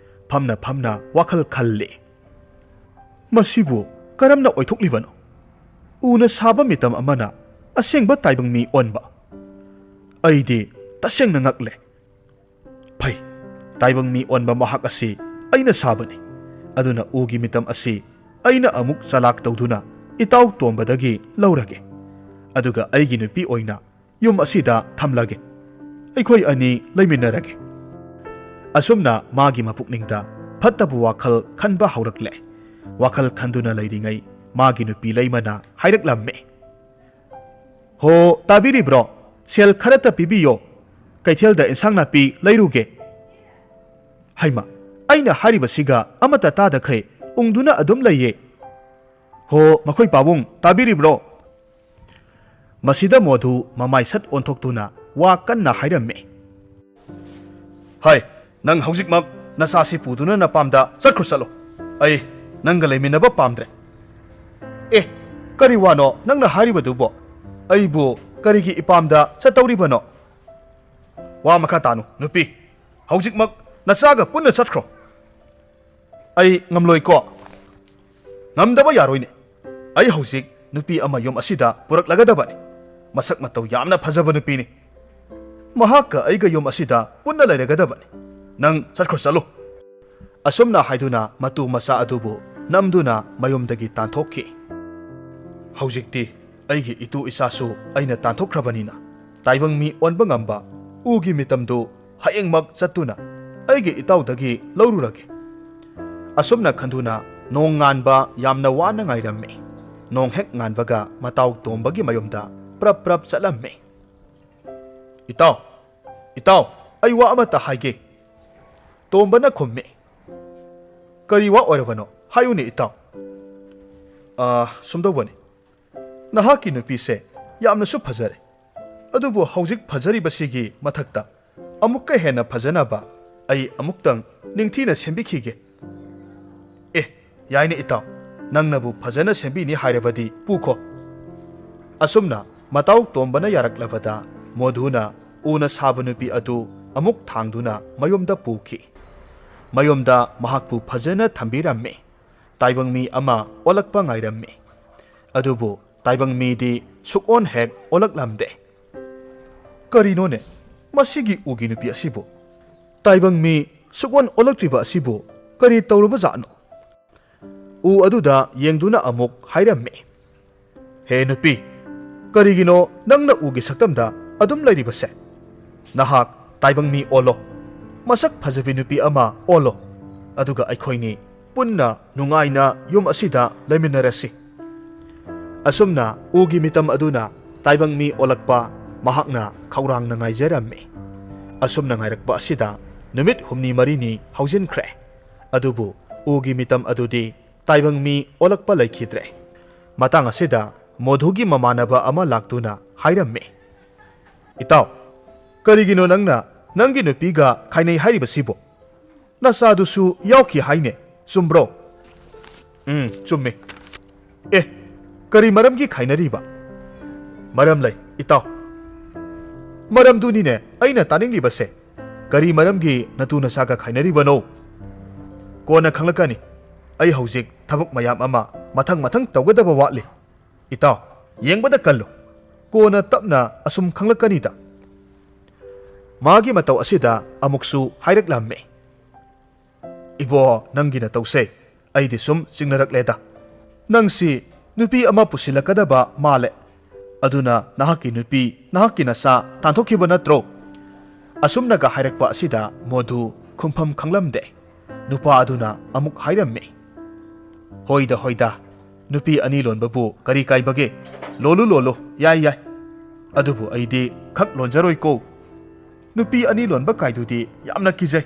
ꯐꯝꯅ ꯐꯝꯅ ꯋꯥꯈꯜ ꯈꯜꯂꯤ꯫ "ꯃꯁꯤꯕꯨ ꯀꯔꯝꯅ ꯑꯣꯏꯊꯣꯛꯂꯤꯕꯅꯣ? ꯎꯅ ꯁꯥꯕ ꯃꯤꯇꯝ ꯑꯃꯅ ꯑꯁꯦꯡꯕ ꯇꯥꯏꯕꯪ ꯃꯤ ꯑꯣꯟꯕ꯫ ꯑꯩꯗꯤ ꯇꯁꯦꯡꯅ ꯉꯛꯂꯦ꯫ ꯐꯩ, ꯇꯥꯏꯕꯪ ꯃꯤ ꯑꯣꯟꯕ ꯃꯍꯥꯛ ꯑꯁꯤ ꯑꯩꯅ ꯁꯥꯕꯅꯤ꯫ ꯑꯗꯨꯅ ꯎꯒꯤ ꯃꯤꯇꯝ ꯑꯁꯤ ꯑꯩꯅ ꯑꯃꯨꯛ ꯆꯂꯥꯛ ꯇꯧꯗꯨꯅ ꯏꯇꯥꯎ ꯇꯣꯝꯕꯗꯒꯤ ꯂꯧꯔꯒꯦ꯫ ꯑꯗꯨꯒ ꯑꯩꯒꯤ ꯅꯨꯄꯤ ꯑꯣꯏꯅ ꯌꯨꯝ ꯑꯁꯤꯗ ꯊꯝꯂꯒꯦ꯫ ꯑꯩꯈꯣꯏ ꯑꯅꯤ ꯂꯩꯃꯤꯟꯅꯔꯒꯦ꯫" ꯑꯁꯨꯝꯅ ꯃꯥꯒꯤ ꯃꯄꯨꯛꯅꯤꯡꯗ ꯐꯠꯇꯕ ꯋꯥꯈꯜ ꯈꯟꯕ ꯍꯧꯔꯛꯂꯦ꯫ ꯋꯥꯈꯜ ꯈꯟꯗꯨꯅ ꯂꯩꯔꯤꯉꯩ ꯃꯥꯒꯤ ꯅꯨꯄꯤ ꯂꯩꯃꯅ ꯍꯥꯏꯔꯛꯂꯝꯃꯤ꯫ "ꯍꯣ, ꯇꯥꯕꯤꯔꯤꯕ꯭ꯔꯣ? ꯁꯦꯜ ꯈꯔꯇ ꯄꯤꯕꯤꯌꯣ꯫ ꯀꯩꯊꯦꯜꯗ ꯏꯟꯁꯥꯡ ꯅꯥꯄꯤ ꯂꯩꯔꯨꯒꯦ꯫" ꯍꯩꯃ, ꯑꯩꯅ ꯍꯥꯏꯔꯤꯕꯁꯤꯒ ꯑꯃꯠꯇ ꯇꯥꯗꯈꯩ ꯎꯪꯗꯨꯅ ꯑꯗꯨꯝ ꯂꯩꯌꯦ꯫ "ꯍꯣ, ꯃꯈꯣꯏ ꯄꯥꯕꯨꯡ, ꯇꯥꯕꯤꯔꯤꯕ꯭ꯔꯣ?" ꯃꯁꯤꯗ ꯃꯣꯙꯨ ꯃꯃꯥꯏ ꯁꯠ ꯑꯣꯟꯊꯣꯛꯇꯨꯅ ꯋꯥ ꯀꯟꯅ ꯍꯥꯏꯔꯝꯃꯤ꯫ "ꯍꯥꯏ, ꯅꯪ ꯍꯧꯖꯤꯛꯃꯛ ꯅꯆꯥꯁꯤ ꯄꯨꯗꯨꯅ ꯅꯄꯥꯝꯗ ꯆꯠꯈ꯭ꯔꯣ ꯆꯠꯂꯣ꯫ ꯑꯩ ꯅꯪꯒ ꯂꯩꯃꯤꯟꯅꯕ ꯄꯥꯝꯗ꯭ꯔꯦ꯫ ꯑꯦ, ꯀꯔꯤ ꯋꯥꯅꯣ ꯅꯪꯅ ꯍꯥꯏꯔꯤꯕꯗꯨꯕꯣ? ꯑꯩꯕꯨ ꯀꯔꯤꯒꯤ ꯏꯄꯥꯝꯗ ꯆꯠꯇꯧꯔꯤꯕꯅꯣ? ꯋꯥ ꯃꯈꯥ ꯇꯥꯅꯨ, ꯅꯨꯄꯤ꯫ ꯍꯧꯖꯤꯛꯃꯛ ꯅꯆꯥꯒ ꯄꯨꯟꯅ ꯆꯠꯈ꯭ꯔꯣ꯫ ꯑꯩ ꯉꯝꯂꯣꯏꯀꯣ꯫ ꯉꯝꯗꯕ ꯌꯥꯔꯣꯏꯅꯦ꯫ ꯑꯩ ꯍꯧꯖꯤꯛ ꯅꯨꯄꯤ ꯑꯃ ꯌꯨꯝ ꯑꯁꯤꯗ ꯄꯨꯔꯛꯂꯒꯗꯕꯅꯤ꯫ ꯃꯁꯛ ꯃꯇꯧ ꯌꯥꯝꯅ ꯐꯖꯕ ꯅꯨꯄꯤꯅꯤ꯫ ꯃꯍꯥꯛꯀ ꯑꯩꯒ ꯌꯨꯝ ꯑꯁꯤꯗ ꯄꯨꯟꯅ ꯂꯩꯔꯒꯗꯕꯅꯤ꯫ ꯅꯪ ꯆꯠꯈ꯭ꯔꯣ, ꯆꯠꯂꯣ꯫ ꯑꯁꯨꯝꯅ ꯍꯥꯏꯗꯨꯅ ꯃꯇꯨ ꯃꯆꯥ ꯑꯗꯨꯕꯨ ꯅꯝꯗꯨꯅ ꯃꯌꯨꯝꯗꯒꯤ ꯇꯥꯟꯊꯣꯛꯈꯤ꯫ ꯍꯧꯖꯤꯛꯇꯤ ꯑꯩꯒꯤ ꯏꯇꯨ ꯏꯆꯥꯁꯨ ꯑꯩꯅ ꯇꯥꯟꯊꯣꯛꯈ꯭ꯔꯕꯅꯤꯅ, ꯇꯥꯏꯕꯪ ꯃꯤ ꯑꯣꯟꯕ ꯉꯝꯕ ꯎꯒꯤ ꯃꯤꯇꯝꯗꯨ ꯍꯌꯦꯡꯃꯛ ꯆꯠꯇꯨꯅ ꯑꯩꯒꯤ ꯏꯇꯥꯎꯗꯒꯤ ꯂꯧꯔꯨꯔꯒꯦ꯫ ꯑꯁꯨꯝꯅ ꯈꯟꯗꯨꯅ ꯅꯣꯡ ꯉꯥꯟꯕ ꯌꯥꯝꯅ ꯋꯥꯅ ꯉꯥꯏꯔꯝꯃꯤ꯫ ꯅꯣꯡ ꯍꯦꯛ ꯉꯥꯟꯕꯒ ꯃꯇꯥꯎ ꯇꯣꯝꯕꯒꯤ ꯃꯌꯨꯝꯗ ꯄ꯭ꯔꯞ ꯄ꯭ꯔꯞ ꯆꯠꯂꯝꯃꯤ꯫ "ꯏꯇꯥꯎ, ꯏꯇꯥꯎ, ꯑꯩ ꯋꯥ ꯑꯃꯇ ꯍꯥꯏꯒꯦ꯫" ꯇꯣꯝꯕꯅ ꯈꯨꯝꯃꯤ꯫ "ꯀꯔꯤ ꯋꯥ ꯑꯣꯏꯔꯕꯅꯣ? ꯍꯥꯏꯌꯨꯅꯦ, ꯏꯇꯥꯎ꯫" "ꯑ, ꯁꯨꯝꯗꯧꯕꯅꯤ꯫ ꯅꯍꯥꯛꯀꯤ ꯅꯨꯄꯤꯁꯦ ꯌꯥꯝꯅꯁꯨ ꯐꯖꯔꯦ꯫ ꯑꯗꯨꯕꯨ ꯍꯧꯖꯤꯛ ꯐꯖꯔꯤꯕꯁꯤꯒꯤ ꯃꯊꯛꯇ ꯑꯃꯨꯛꯀ ꯍꯦꯟꯅ ꯐꯖꯅꯕ ꯑꯩ ꯑꯃꯨꯛꯇꯪ ꯅꯤꯡꯊꯤꯅ ꯁꯦꯝꯕꯤꯈꯤꯒꯦ꯫" "ꯑꯦ, ꯌꯥꯏꯅꯦ ꯏꯇꯥꯎ, ꯅꯪꯅꯕꯨ ꯐꯖꯅ ꯁꯦꯝꯕꯤꯅꯤ ꯍꯥꯏꯔꯕꯗꯤ ꯄꯨꯈꯣ꯫" ꯑꯁꯨꯝꯅ ꯃꯇꯥꯎ ꯇꯣꯝꯕꯅ ꯌꯥꯔꯛꯂꯕꯗ, ꯃꯣꯙꯨꯅ ꯎꯅ ꯁꯥꯕ ꯅꯨꯄꯤ ꯑꯗꯨ ꯑꯃꯨꯛ ꯊꯥꯡꯗꯨꯅ ꯃꯌꯨꯝꯗ ꯄꯨꯈꯤ꯫ ꯃꯌꯨꯝꯗ ꯃꯍꯥꯛꯄꯨ ꯐꯖꯅ ꯊꯝꯕꯤꯔꯝꯃꯤ꯫ ꯇꯥꯏꯕꯪ ꯃꯤ ꯑꯃ ꯑꯣꯜꯂꯛꯄ ꯉꯥꯏꯔꯝꯃꯤ꯫ ꯑꯗꯨꯕꯨ ꯇꯥꯏꯕꯪ ꯃꯤꯗꯤ ꯁꯨꯛꯑꯣꯟ ꯍꯦꯛ ꯑꯣꯜꯂꯛꯂꯝꯗꯦ꯫ "ꯀꯔꯤꯅꯣꯅꯦ, ꯃꯁꯤꯒꯤ ꯎꯒꯤ ꯅꯨꯄꯤ ꯑꯁꯤꯕꯨ? ꯇꯥꯏꯕꯪ ꯃꯤ ꯁꯨꯛꯑꯣꯟ ꯑꯣꯜꯂꯛꯇ꯭ꯔꯤꯕ ꯑꯁꯤꯕꯨ ꯀꯔꯤ ꯇꯧꯔꯕꯖꯥꯠꯅꯣ?" ꯎ ꯑꯗꯨꯗ ꯌꯦꯡꯗꯨꯅ ꯑꯃꯨꯛ ꯍꯥꯏꯔꯝꯃꯤ, "ꯍꯦ ꯅꯨꯄꯤ, ꯀꯔꯤꯒꯤꯅꯣ ꯅꯪꯅ ꯎꯒꯤ ꯁꯛꯇꯝꯗ ꯑꯗꯨꯝ ꯂꯩꯔꯤꯕꯁꯦ? ꯅꯍꯥꯛ ꯇꯥꯏꯕꯪ ꯃꯤ ꯑꯣꯜꯂꯣ, ꯃꯁꯛ ꯐꯖꯕꯤ ꯅꯨꯄꯤ ꯑꯃ ꯑꯣꯜꯂꯣ, ꯑꯗꯨꯒ ꯑꯩꯈꯣꯏꯅꯤ ꯄꯨꯟꯅ ꯅꯨꯡꯉꯥꯏꯅ ꯌꯨꯝ ꯑꯁꯤꯗ ꯂꯩꯃꯤꯟꯅꯔꯁꯤ꯫" ꯑꯁꯨꯝꯅ ꯎꯒꯤ ꯃꯤꯇꯝ ꯑꯗꯨꯅ ꯇꯥꯏꯕꯪ ꯃꯤ ꯑꯣꯜꯂꯛꯄ ꯃꯍꯥꯛꯅ ꯈꯧꯔꯥꯡꯅ ꯉꯥꯏꯖꯔꯝꯃꯤ꯫ ꯑꯁꯨꯝꯅ ꯉꯥꯏꯔꯛꯄ ꯑꯁꯤꯗ ꯅꯨꯃꯤꯠ ꯍꯨꯝꯅꯤ ꯃꯔꯤꯅꯤ ꯍꯧꯖꯤꯟꯈ꯭ꯔꯦ꯫ ꯑꯗꯨꯕꯨ ꯎꯒꯤ ꯃꯤꯇꯝ ꯑꯗꯨꯗꯤ ꯇꯥꯏꯕꯪ ꯃꯤ ꯑꯣꯜꯂꯛꯄ ꯂꯩꯈꯤꯗ꯭ꯔꯦ꯫ ꯃꯇꯥꯡ ꯑꯁꯤꯗ ꯃꯣꯙꯨꯒꯤ ꯃꯃꯥꯟꯅꯕ ꯑꯃ ꯂꯥꯛꯇꯨꯅ ꯍꯥꯏꯔꯝꯃꯤ, "ꯏꯇꯥꯎ, ꯀꯔꯤꯒꯤꯅꯣ ꯅꯪꯅ ꯅꯪꯒꯤ ꯅꯨꯄꯤꯒ ꯈꯥꯏꯅꯩ ꯍꯥꯏꯔꯤꯕꯁꯤꯕꯣ? ꯅꯆꯥꯗꯨꯁꯨ ꯌꯥꯎꯈꯤ ꯍꯥꯏꯅꯦ, ꯆꯨꯝꯕ꯭ꯔꯣ?" ꯎꯝ, ꯆꯨꯝꯃꯤ꯫ ꯑꯦ, ꯀꯔꯤ ꯃꯔꯝꯒꯤ ꯈꯥꯏꯅꯔꯤꯕ? ꯃꯔꯝ ꯂꯩ, ꯏꯇꯥꯎ꯫ ꯃꯔꯝꯗꯨꯅꯤꯅꯦ ꯑꯩꯅ ꯇꯥꯅꯤꯡꯂꯤꯕꯁꯦ꯫ ꯀꯔꯤ ꯃꯔꯝꯒꯤ ꯅꯇꯨ ꯅꯆꯥꯒ ꯈꯥꯏꯅꯔꯤꯕꯅꯣ? ꯀꯣꯟꯅ ꯈꯪꯂꯛꯀꯅꯤ꯫ ꯑꯩ ꯍꯧꯖꯤꯛ ꯊꯕꯛ ꯃꯌꯥꯝ ꯑꯃ ꯃꯊꯪ ꯃꯊꯪ ꯇꯧꯒꯗꯕ ꯋꯥꯠꯂꯤ꯫ ꯏꯇꯥꯎ, ꯌꯦꯡꯕꯗ ꯀꯜꯂꯨ꯫ ꯀꯣꯟꯅ ꯇꯞꯅ ꯑꯁꯨꯝ ꯈꯪꯂꯛꯀꯅꯤꯗ꯫ ꯃꯥꯒꯤ ꯃꯇꯧ ꯑꯁꯤꯗ ꯑꯃꯨꯛꯁꯨ ꯍꯥꯏꯔꯛꯂꯝꯃꯤ꯫ ꯏꯕꯣ, ꯅꯪꯒꯤ ꯅꯇꯧꯁꯦ ꯑꯩꯗꯤ ꯁꯨꯝ ꯆꯤꯡꯅꯔꯛꯂꯦꯗ꯫ ꯅꯪꯁꯤ ꯅꯨꯄꯤ ꯑꯃ ꯄꯨꯁꯤꯜꯂꯛꯀꯗꯕ ꯃꯥꯜꯂꯦ꯫ ꯑꯗꯨꯅ ꯅꯍꯥꯛꯀꯤ ꯅꯨꯄꯤ, ꯅꯍꯥꯛꯀꯤ ꯅꯆꯥ ꯇꯥꯟꯊꯣꯛꯈꯤꯕ ꯅꯠꯇ꯭ꯔꯣ? ꯑꯁꯨꯝꯅꯒ ꯍꯥꯏꯔꯛꯄ ꯑꯁꯤꯗ ꯃꯣꯙꯨ ꯈꯨꯝꯐꯝ ꯈꯪꯂꯝꯗꯦ꯫ ꯅꯨꯄꯥ ꯑꯗꯨꯅ ꯑꯃꯨꯛ ꯍꯥꯏꯔꯝꯃꯤ, "ꯍꯣꯏꯗ, ꯍꯣꯏꯗ, ꯅꯨꯄꯤ ꯑꯅꯤ ꯂꯣꯟꯕꯕꯨ ꯀꯔꯤ ꯀꯥꯏꯕꯒꯦ? ꯂꯣꯜꯂꯨ, ꯂꯣꯜꯂꯨ, ꯌꯥꯏ, ꯌꯥꯏ꯫ ꯑꯗꯨꯕꯨ ꯑꯩꯗꯤ ꯈꯛ ꯂꯣꯟꯖꯔꯣꯏꯀꯣ꯫ ꯅꯨꯄꯤ ꯑꯅꯤ ꯂꯣꯟꯕ ꯀꯥꯏꯗꯨꯗꯤ ꯌꯥꯝꯅ ꯀꯤꯖꯩ꯫"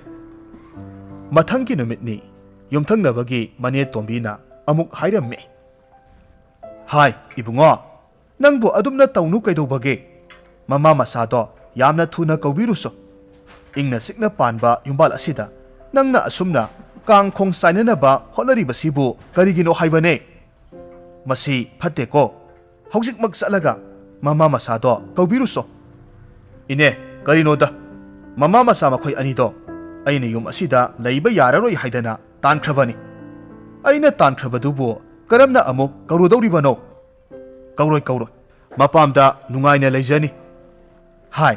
ꯃꯊꯪꯒꯤ ꯅꯨꯃꯤꯠꯅꯤ꯫ ꯌꯨꯝꯊꯪꯅꯕꯒꯤ ꯃꯅꯦ ꯇꯣꯝꯕꯤꯅ ꯑꯃꯨꯛ ꯍꯥꯏꯔꯝꯃꯤ, "ꯍꯥꯏ, ꯏꯕꯨꯡꯉꯣ, ꯅꯪꯕꯨ ꯑꯗꯨꯝꯅ ꯇꯧꯅꯨ ꯀꯩꯗꯧꯕꯒꯦ? ꯃꯃꯥ ꯃꯆꯥꯗꯣ ꯌꯥꯝꯅ ꯊꯨꯅ ꯀꯧꯕꯤꯔꯨꯁꯣ꯫ ꯏꯪꯅ ꯆꯤꯛꯅ ꯄꯥꯟꯕ ꯌꯨꯝꯕꯥꯜ ꯑꯁꯤꯗ ꯅꯪꯅ ꯑꯁꯨꯝꯅ ꯀꯥꯡ ꯈꯣꯡ ꯆꯥꯏꯅꯅꯕ ꯍꯣꯠꯅꯔꯤꯕꯁꯤꯕꯨ ꯀꯔꯤꯒꯤꯅꯣ ꯍꯥꯏꯕꯅꯦ? ꯃꯁꯤ ꯐꯠꯇꯦꯀꯣ꯫ ꯍꯧꯖꯤꯛꯃꯛ ꯆꯠꯂꯒ ꯃꯃꯥ ꯃꯆꯥꯗꯣ ꯀꯧꯕꯤꯔꯨꯁꯣ꯫" "ꯏꯅꯦ, ꯀꯔꯤꯅꯣꯗ? ꯃꯃꯥ ꯃꯆꯥ ꯃꯈꯣꯏ ꯑꯅꯤꯗꯣ ꯑꯩꯅ ꯌꯨꯝ ꯑꯁꯤꯗ ꯂꯩꯕ ꯌꯥꯔꯔꯣꯏ ꯍꯥꯏꯗꯅ ꯇꯥꯟꯈ꯭ꯔꯕꯅꯤ꯫ ꯑꯩꯅ ꯇꯥꯟꯈ꯭ꯔꯕꯗꯨꯕꯨ ꯀꯔꯝꯅ ꯑꯃꯨꯛ ꯀꯧꯔꯨꯗꯧꯔꯤꯕꯅꯣ? ꯀꯧꯔꯣꯏ, ꯀꯧꯔꯣꯏ꯫ ꯃꯄꯥꯝꯗ ꯅꯨꯡꯉꯥꯏꯅ ꯂꯩꯖꯅꯤ꯫" "ꯍꯥꯏ,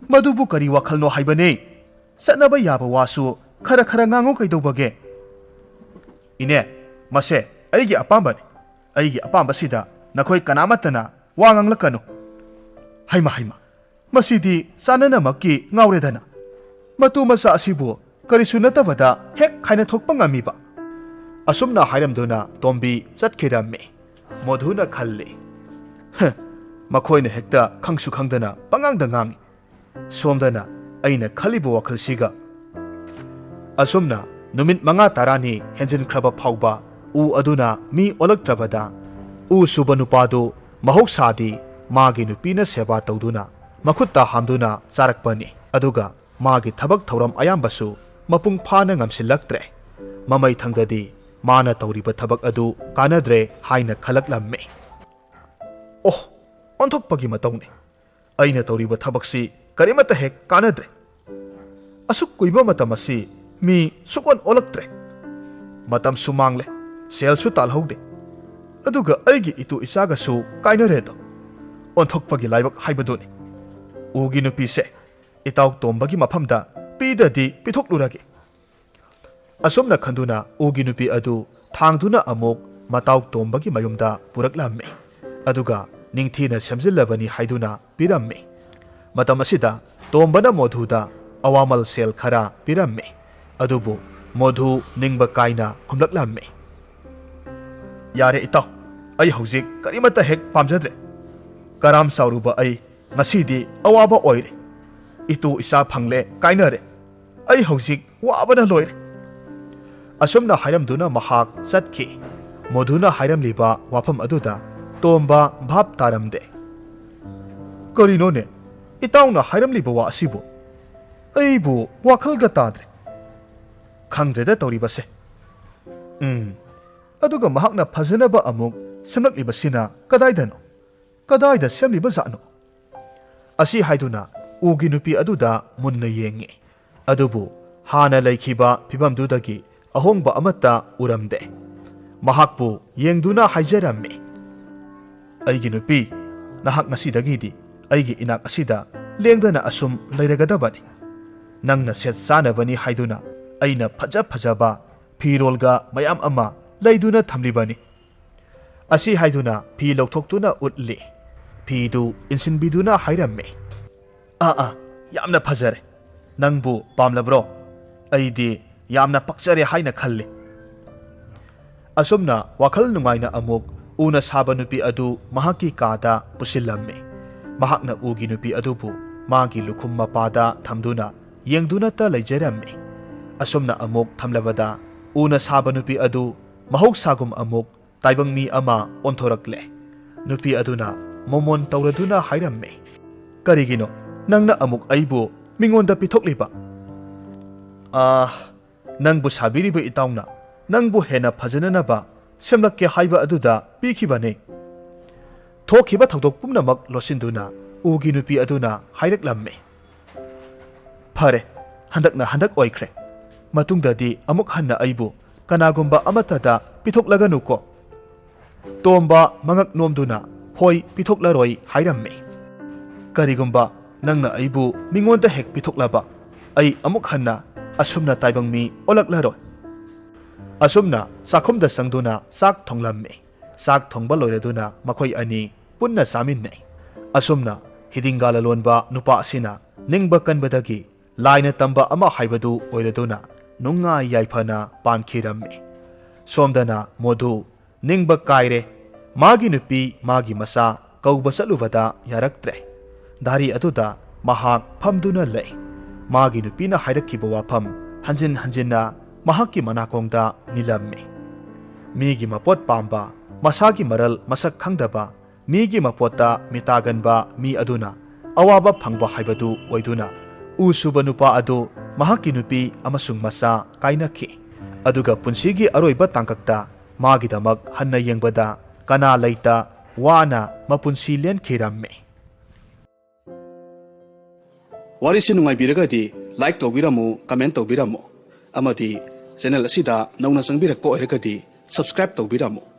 ꯃꯗꯨꯕꯨ ꯀꯔꯤ ꯋꯥꯈꯜꯅꯣ ꯍꯥꯏꯕꯅꯦ? ꯆꯠꯅꯕ ꯌꯥꯕ ꯋꯥꯁꯨ ꯈꯔ ꯈꯔ ꯉꯥꯡꯉꯨ ꯀꯩꯗꯧꯕꯒꯦ?" "ꯏꯅꯦ, ꯃꯁꯦ ꯑꯩꯒꯤ ꯑꯄꯥꯝꯕꯅꯤ꯫ ꯑꯩꯒꯤ ꯑꯄꯥꯝꯕꯁꯤꯗ ꯅꯈꯣꯏ ꯀꯅꯥꯃꯠꯇꯅ ꯋꯥ ꯉꯥꯡꯂꯛꯀꯅꯨ꯫" "ꯍꯩꯃ, ꯍꯩꯃ, ꯃꯁꯤꯗꯤ ꯆꯥꯅꯅꯃꯛꯀꯤ ꯉꯥꯎꯔꯦꯗꯅ꯫ ꯃꯇꯨ ꯃꯆꯥ ꯑꯁꯤꯕꯨ ꯀꯔꯤꯁꯨ ꯅꯠꯇꯕꯗ ꯍꯦꯛ ꯈꯥꯏꯅ ꯊꯣꯛꯄ ꯉꯝꯃꯤꯕ?" ꯑꯁꯨꯝꯅ ꯍꯥꯏꯔꯝꯗꯨꯅ ꯇꯣꯝꯕꯤ ꯆꯠꯈꯤꯔꯝꯃꯤ꯫ ꯃꯣꯙꯨꯅ ꯈꯜꯂꯤ, "ꯍ, ꯃꯈꯣꯏꯅ ꯍꯦꯛꯇ ꯈꯪꯁꯨ ꯈꯪꯗꯅ ꯄꯉꯥꯡꯗ ꯉꯥꯡꯏ꯫ ꯁꯣꯝꯗꯅ ꯑꯩꯅ ꯈꯜꯂꯤꯕ ꯋꯥꯈꯜꯁꯤꯒ꯫" ꯑꯁꯨꯝꯅ ꯅꯨꯃꯤꯠ ꯃꯉꯥ ꯇꯔꯥꯅꯤ ꯍꯦꯟꯖꯤꯟꯈ꯭ꯔꯕ ꯐꯥꯎꯕ ꯎ ꯑꯗꯨꯅ ꯃꯤ ꯑꯣꯜꯂꯛꯇ꯭ꯔꯕꯗ, ꯎ ꯁꯨꯕ ꯅꯨꯄꯥꯗꯨ ꯃꯍꯧꯁꯥꯗꯤ ꯃꯥꯒꯤ ꯅꯨꯄꯤꯅ ꯁꯦꯕꯥ ꯇꯧꯗꯨꯅ ꯃꯈꯨꯠꯇ ꯍꯥꯝꯗꯨꯅ ꯆꯥꯔꯛꯄꯅꯤ꯫ ꯑꯗꯨꯒ ꯃꯥꯒꯤ ꯊꯕꯛ ꯊꯧꯔꯝ ꯑꯌꯥꯝꯕꯁꯨ ꯃꯄꯨꯡ ꯐꯥꯅ ꯉꯝꯁꯤꯜꯂꯛꯇ꯭ꯔꯦ꯫ ꯃꯃꯩ ꯊꯪꯗꯗꯤ ꯃꯥꯅ ꯇꯧꯔꯤꯕ ꯊꯕꯛ ꯑꯗꯨ ꯀꯥꯟꯅꯗ꯭ꯔꯦ ꯍꯥꯏꯅ ꯈꯜꯂꯛꯂꯝꯃꯤ꯫ "ꯑꯣꯍ, ꯑꯣꯟꯊꯣꯛꯄꯒꯤ ꯃꯇꯧꯅꯤ꯫ ꯑꯩꯅ ꯇꯧꯔꯤꯕ ꯊꯕꯛꯁꯤ ꯀꯔꯤꯃꯠꯇ ꯍꯦꯛ ꯀꯥꯟꯅꯗ꯭ꯔꯦ꯫ ꯑꯁꯨꯛ ꯀꯨꯏꯕ ꯃꯇꯝ ꯑꯁꯤ ꯃꯤ ꯁꯨꯛꯑꯣꯟ ꯑꯣꯜꯂꯛꯇ꯭ꯔꯦ꯫ ꯃꯇꯝꯁꯨ ꯃꯥꯡꯂꯦ, ꯁꯦꯜꯁꯨ ꯇꯥꯜꯍꯧꯗꯦ꯫ ꯑꯗꯨꯒ ꯑꯩꯒꯤ ꯏꯇꯨ ꯏꯆꯥꯒꯁꯨ ꯀꯥꯏꯅꯔꯦꯗꯣ꯫ ꯑꯣꯟꯊꯣꯛꯄꯒꯤ ꯂꯥꯏꯕꯛ ꯍꯥꯏꯕꯗꯨꯅꯤ꯫ ꯎꯒꯤ ꯅꯨꯄꯤꯁꯦ ꯏꯇꯥꯎ ꯇꯣꯝꯕꯒꯤ ꯃꯐꯝꯗ ꯄꯤꯗꯗꯤ ꯄꯤꯊꯣꯛꯂꯨꯔꯒꯦ"꯫ ꯑꯁꯨꯝꯅ ꯈꯟꯗꯨꯅ ꯎꯒꯤ ꯅꯨꯄꯤ ꯑꯗꯨ ꯊꯥꯡꯗꯨꯅ ꯑꯃꯨꯛ ꯃꯇꯥꯎ ꯇꯣꯝꯕꯒꯤ ꯃꯌꯨꯝꯗ ꯄꯨꯔꯛꯂꯝꯃꯤ꯫ ꯑꯗꯨꯒ ꯅꯤꯡꯊꯤꯅ ꯁꯦꯝꯖꯤꯜꯂꯕꯅꯤ ꯍꯥꯏꯗꯨꯅ ꯄꯤꯔꯝꯃꯤ꯫ ꯃꯇꯝ ꯑꯁꯤꯗ ꯇꯣꯝꯕꯅ ꯃꯣꯙꯨꯗ ꯑꯋꯥꯃꯜ ꯁꯦꯜ ꯈꯔ ꯄꯤꯔꯝꯃꯤ꯫ ꯑꯗꯨꯕꯨ ꯃꯣꯙꯨ ꯅꯤꯡꯕ ꯀꯥꯏꯅ ꯈꯨꯝꯂꯛꯂꯝꯃꯤ꯫ "ꯌꯥꯔꯦ ꯏꯇꯥꯎ, ꯑꯩ ꯍꯧꯖꯤꯛ ꯀꯔꯤꯃꯠꯇ ꯍꯦꯛ ꯄꯥꯝꯖꯗ꯭ꯔꯦ꯫ ꯀꯔꯥꯝ ꯆꯥꯎꯔꯨꯕ ꯑꯩ ꯉꯁꯤꯗꯤ ꯑꯋꯥꯕ ꯑꯣꯏꯔꯦ꯫ ꯏꯇꯨ ꯏꯆꯥ ꯐꯪꯂꯦ ꯀꯥꯏꯅꯔꯦ꯫ ꯑꯩ ꯍꯧꯖꯤꯛ ꯋꯥꯕꯅ ꯂꯣꯏꯔꯦ"꯫ ꯑꯁꯨꯝꯅ ꯍꯥꯏꯔꯝꯗꯨꯅ ꯃꯍꯥꯛ ꯆꯠꯈꯤ꯫ ꯃꯣꯙꯨꯅ ꯍꯥꯏꯔꯝꯂꯤꯕ ꯋꯥꯐꯝ ꯑꯗꯨꯗ ꯇꯣꯝꯕ ꯚꯥꯞ ꯇꯥꯔꯝꯗꯦ꯫ "ꯀꯔꯤꯅꯣꯅꯦ ꯏꯇꯥꯎꯅ ꯍꯥꯏꯔꯝꯂꯤꯕ ꯋꯥ ꯑꯁꯤꯕꯨ? ꯑꯩꯕꯨ ꯋꯥꯈꯜꯒ ꯇꯥꯗ꯭ꯔꯦ꯫ ꯈꯪꯗ꯭ꯔꯦꯗ ꯇꯧꯔꯤꯕꯁꯦ꯫ ꯎꯝ, ꯑꯗꯨꯒ ꯃꯍꯥꯛꯅ ꯐꯖꯅꯕ ꯑꯃꯨꯛ ꯁꯦꯝꯂꯛꯂꯤꯕꯁꯤꯅ ꯀꯗꯥꯏꯗꯅꯣ? ꯀꯗꯥꯏꯗ ꯁꯦꯝꯂꯤꯕ ꯖꯥꯠꯅꯣ?" ꯑꯁꯤ ꯍꯥꯏꯗꯨꯅ ꯎꯒꯤ ꯅꯨꯄꯤ ꯑꯗꯨꯗ ꯃꯨꯟꯅ ꯌꯦꯡꯉꯤ꯫ ꯑꯗꯨꯕꯨ ꯍꯥꯟꯅ ꯂꯩꯈꯤꯕ ꯐꯤꯕꯝꯗꯨꯗꯒꯤ ꯑꯍꯣꯡꯕ ꯑꯃꯠꯇ ꯎꯔꯝꯗꯦ꯫ ꯃꯍꯥꯛꯄꯨ ꯌꯦꯡꯗꯨꯅ ꯍꯥꯏꯖꯔꯝꯃꯤ, "ꯑꯩꯒꯤ ꯅꯨꯄꯤ, ꯅꯍꯥꯛ ꯉꯁꯤꯗꯒꯤꯗꯤ ꯑꯩꯒꯤ ꯏꯅꯥꯛ ꯑꯁꯤꯗ ꯂꯦꯡꯗꯅ ꯑꯁꯨꯝ ꯂꯩꯔꯒꯗꯕꯅꯤ꯫ ꯅꯪꯅ ꯁꯦꯠ ꯆꯥꯅꯕꯅꯤ ꯍꯥꯏꯗꯨꯅ ꯑꯩꯅ ꯐꯖ ꯐꯖꯕ ꯐꯤꯔꯣꯜꯒ ꯃꯌꯥꯝ ꯑꯃ ꯂꯩꯗꯨꯅ ꯊꯝꯂꯤꯕꯅꯤ"꯫ ꯑꯁꯤ ꯍꯥꯏꯗꯨꯅ ꯐꯤ ꯂꯧꯊꯣꯛꯇꯨꯅ ꯎꯠꯂꯤ꯫ ꯐꯤꯗꯨ ꯏꯟꯁꯤꯟꯕꯤꯗꯨꯅ ꯍꯥꯏꯔꯝꯃꯤ, "ꯑꯥ, ꯑꯥ, ꯌꯥꯝꯅ ꯐꯖꯔꯦ꯫ ꯅꯪꯕꯨ ꯄꯥꯝꯂꯕ꯭ꯔꯣ? ꯑꯩꯗꯤ ꯌꯥꯝꯅ ꯄꯛꯆꯔꯦ ꯍꯥꯏꯅ ꯈꯜꯂꯤ"꯫ ꯑꯁꯨꯝꯅ ꯋꯥꯈꯜ ꯅꯨꯡꯉꯥꯏꯅ ꯑꯃꯨꯛ ꯎꯅ ꯁꯥꯕ ꯅꯨꯄꯤ ꯑꯗꯨ ꯃꯍꯥꯛꯀꯤ ꯀꯥꯗ ꯄꯨꯁꯤꯜꯂꯝꯃꯤ꯫ ꯃꯍꯥꯛꯅ ꯎꯒꯤ ꯅꯨꯄꯤ ꯑꯗꯨꯕꯨ ꯃꯥꯒꯤ ꯂꯨꯈꯨꯝ ꯃꯄꯥꯗ ꯊꯝꯗꯨꯅ ꯌꯦꯡꯗꯨꯅꯇ ꯂꯩꯖꯔꯝꯃꯤ꯫ ꯑꯁꯨꯝꯅ ꯑꯃꯨꯛ ꯊꯝꯂꯕꯗ ꯎꯅ ꯁꯥꯕ ꯅꯨꯄꯤ ꯑꯗꯨ ꯃꯍꯧꯁꯥꯒꯨꯝ ꯑꯃꯨꯛ ꯇꯥꯏꯕꯪ ꯃꯤ ꯑꯃ ꯑꯣꯟꯊꯣꯔꯛꯂꯦ꯫ ꯅꯨꯄꯤ ꯑꯗꯨꯅ ꯃꯣꯃꯣꯟ ꯇꯧꯔꯗꯨꯅ ꯍꯥꯏꯔꯝꯃꯤ, "ꯀꯔꯤꯒꯤꯅꯣ ꯅꯪꯅ ꯑꯃꯨꯛ ꯑꯩꯕꯨ ꯃꯤꯉꯣꯟꯗ ꯄꯤꯊꯣꯛꯂꯤꯕ?" "ꯑꯥ, ꯅꯪꯕꯨ ꯁꯥꯕꯤꯔꯤꯕ ꯏꯇꯥꯎꯅ ꯅꯪꯕꯨ ꯍꯦꯟꯅ ꯐꯖꯅꯅꯕ ꯁꯦꯝꯂꯛꯀꯦ ꯍꯥꯏꯕ ꯑꯗꯨꯗ ꯄꯤꯈꯤꯕꯅꯤ꯫ ꯊꯣꯛꯈꯤꯕ ꯊꯧꯗꯣꯛ ꯄꯨꯝꯅꯃꯛ ꯂꯣꯠꯁꯤꯟꯗꯨꯅ ꯎꯒꯤ ꯅꯨꯄꯤ ꯑꯗꯨꯅ ꯍꯥꯏꯔꯛꯂꯝꯃꯤ, "ꯐꯔꯦ, ꯍꯟꯗꯛꯅ ꯍꯟꯗꯛ ꯑꯣꯏꯈ꯭ꯔꯦ꯫ ꯃꯇꯨꯡꯗꯗꯤ ꯑꯃꯨꯛ ꯍꯟꯅ ꯑꯩꯕꯨ ꯀꯅꯥꯒꯨꯝꯕ ꯑꯃꯠꯇꯗ ꯄꯤꯊꯣꯛꯂꯒꯅꯨꯀꯣ"꯫ ꯇꯣꯝꯕ ꯃꯉꯛ ꯅꯣꯝꯗꯨꯅ "ꯍꯣꯏ, ꯄꯤꯊꯣꯛꯂꯔꯣꯏ" ꯍꯥꯏꯔꯝꯃꯤ꯫ "ꯀꯔꯤꯒꯨꯝꯕ ꯅꯪꯅ ꯑꯩꯕꯨ ꯃꯤꯉꯣꯟꯗ ꯍꯦꯛ ꯄꯤꯊꯣꯛꯂꯕ, ꯑꯩ ꯑꯃꯨꯛ ꯍꯟꯅ ꯑꯁꯨꯝꯅ ꯇꯥꯏꯕꯪ ꯃꯤ ꯑꯣꯜꯂꯛꯂꯔꯣꯏ"꯫ ꯑꯁꯨꯝꯅ ꯆꯥꯛꯈꯨꯝꯗ ꯆꯪꯗꯨꯅ ꯆꯥꯛ ꯊꯣꯡꯂꯝꯃꯤ꯫ ꯆꯥꯛ ꯊꯣꯡꯕ ꯂꯣꯏꯔꯗꯨꯅ ꯃꯈꯣꯏ ꯑꯅꯤ ꯄꯨꯟꯅ ꯆꯥꯃꯤꯟꯅꯩ꯫ ꯑꯁꯨꯝꯅ ꯍꯤꯗꯤꯡꯒꯥ ꯂꯂꯣꯟꯕ ꯅꯨꯄꯥ ꯑꯁꯤꯅ ꯅꯤꯡꯕ ꯀꯟꯕꯗꯒꯤ ꯂꯥꯏꯅ ꯇꯝꯕ ꯑꯃ ꯍꯥꯏꯕꯗꯨ ꯑꯣꯏꯔꯗꯨꯅ ꯅꯨꯡꯉꯥꯏ ꯌꯥꯏꯐꯅ ꯄꯥꯟꯈꯤꯔꯝꯃꯤ꯫ ꯁꯣꯝꯗꯅ ꯃꯣꯙꯨ ꯅꯤꯡꯕ ꯀꯥꯏꯔꯦ꯫ ꯃꯥꯒꯤ ꯅꯨꯄꯤ, ꯃꯥꯒꯤ ꯃꯆꯥ ꯀꯧꯕ ꯆꯠꯂꯨꯕꯗ ꯌꯥꯔꯛꯇ꯭ꯔꯦ꯫ ꯗꯥꯔꯤ ꯑꯗꯨꯗ ꯃꯍꯥꯛ ꯐꯝꯗꯨꯅ ꯂꯩ꯫ ꯃꯥꯒꯤ ꯅꯨꯄꯤꯅ ꯍꯥꯏꯔꯛꯈꯤꯕ ꯋꯥꯐꯝ ꯍꯟꯖꯤꯟ ꯍꯟꯖꯤꯟꯅ ꯃꯍꯥꯛꯀꯤ ꯃꯅꯥꯀꯣꯡꯗ ꯅꯤꯜꯂꯝꯃꯤ꯫ ꯃꯤꯒꯤ ꯃꯄꯣꯠ ꯄꯥꯝꯕ, ꯃꯁꯥꯒꯤ ꯃꯔꯜ ꯃꯁꯛ ꯈꯪꯗꯕ, ꯃꯤꯒꯤ ꯃꯄꯣꯠꯇ ꯃꯤꯇꯥꯒꯟꯕ ꯃꯤ ꯑꯗꯨꯅ ꯑꯋꯥꯕ ꯐꯪꯕ ꯍꯥꯏꯕꯗꯨ ꯑꯣꯏꯗꯨꯅ ꯎ ꯁꯨꯕ ꯅꯨꯄꯥ ꯑꯗꯨ ꯃꯍꯥꯛꯀꯤ ꯅꯨꯄꯤ ꯑꯃꯁꯨꯡ ꯃꯆꯥ ꯀꯥꯏꯅꯈꯤ꯫ ꯑꯗꯨꯒ ꯄꯨꯟꯁꯤꯒꯤ ꯑꯔꯣꯏꯕ ꯇꯥꯡꯀꯛꯇ ꯃꯥꯒꯤꯗꯃꯛ ꯍꯟꯅ ꯌꯦꯡꯕꯗ ꯀꯅꯥ ꯂꯩꯇ ꯋꯥꯅ ꯃꯄꯨꯟꯁꯤ ꯂꯦꯟꯈꯤꯔꯝꯃꯤ꯫ ꯋꯥꯔꯤꯁꯤ ꯅꯨꯡꯉꯥꯏꯕꯤꯔꯒꯗꯤ like ꯇꯧꯕꯤꯔꯝꯃꯨ, comment ꯇꯧꯕꯤꯔꯝꯃꯨ, ꯑꯃꯗꯤ channel ꯑꯁꯤꯗ ꯅꯧꯅ ꯆꯪꯕꯤꯔꯛꯄ ꯑꯣꯏꯔꯒꯗꯤ subscribe ꯇꯧꯕꯤꯔꯝꯃꯨ꯫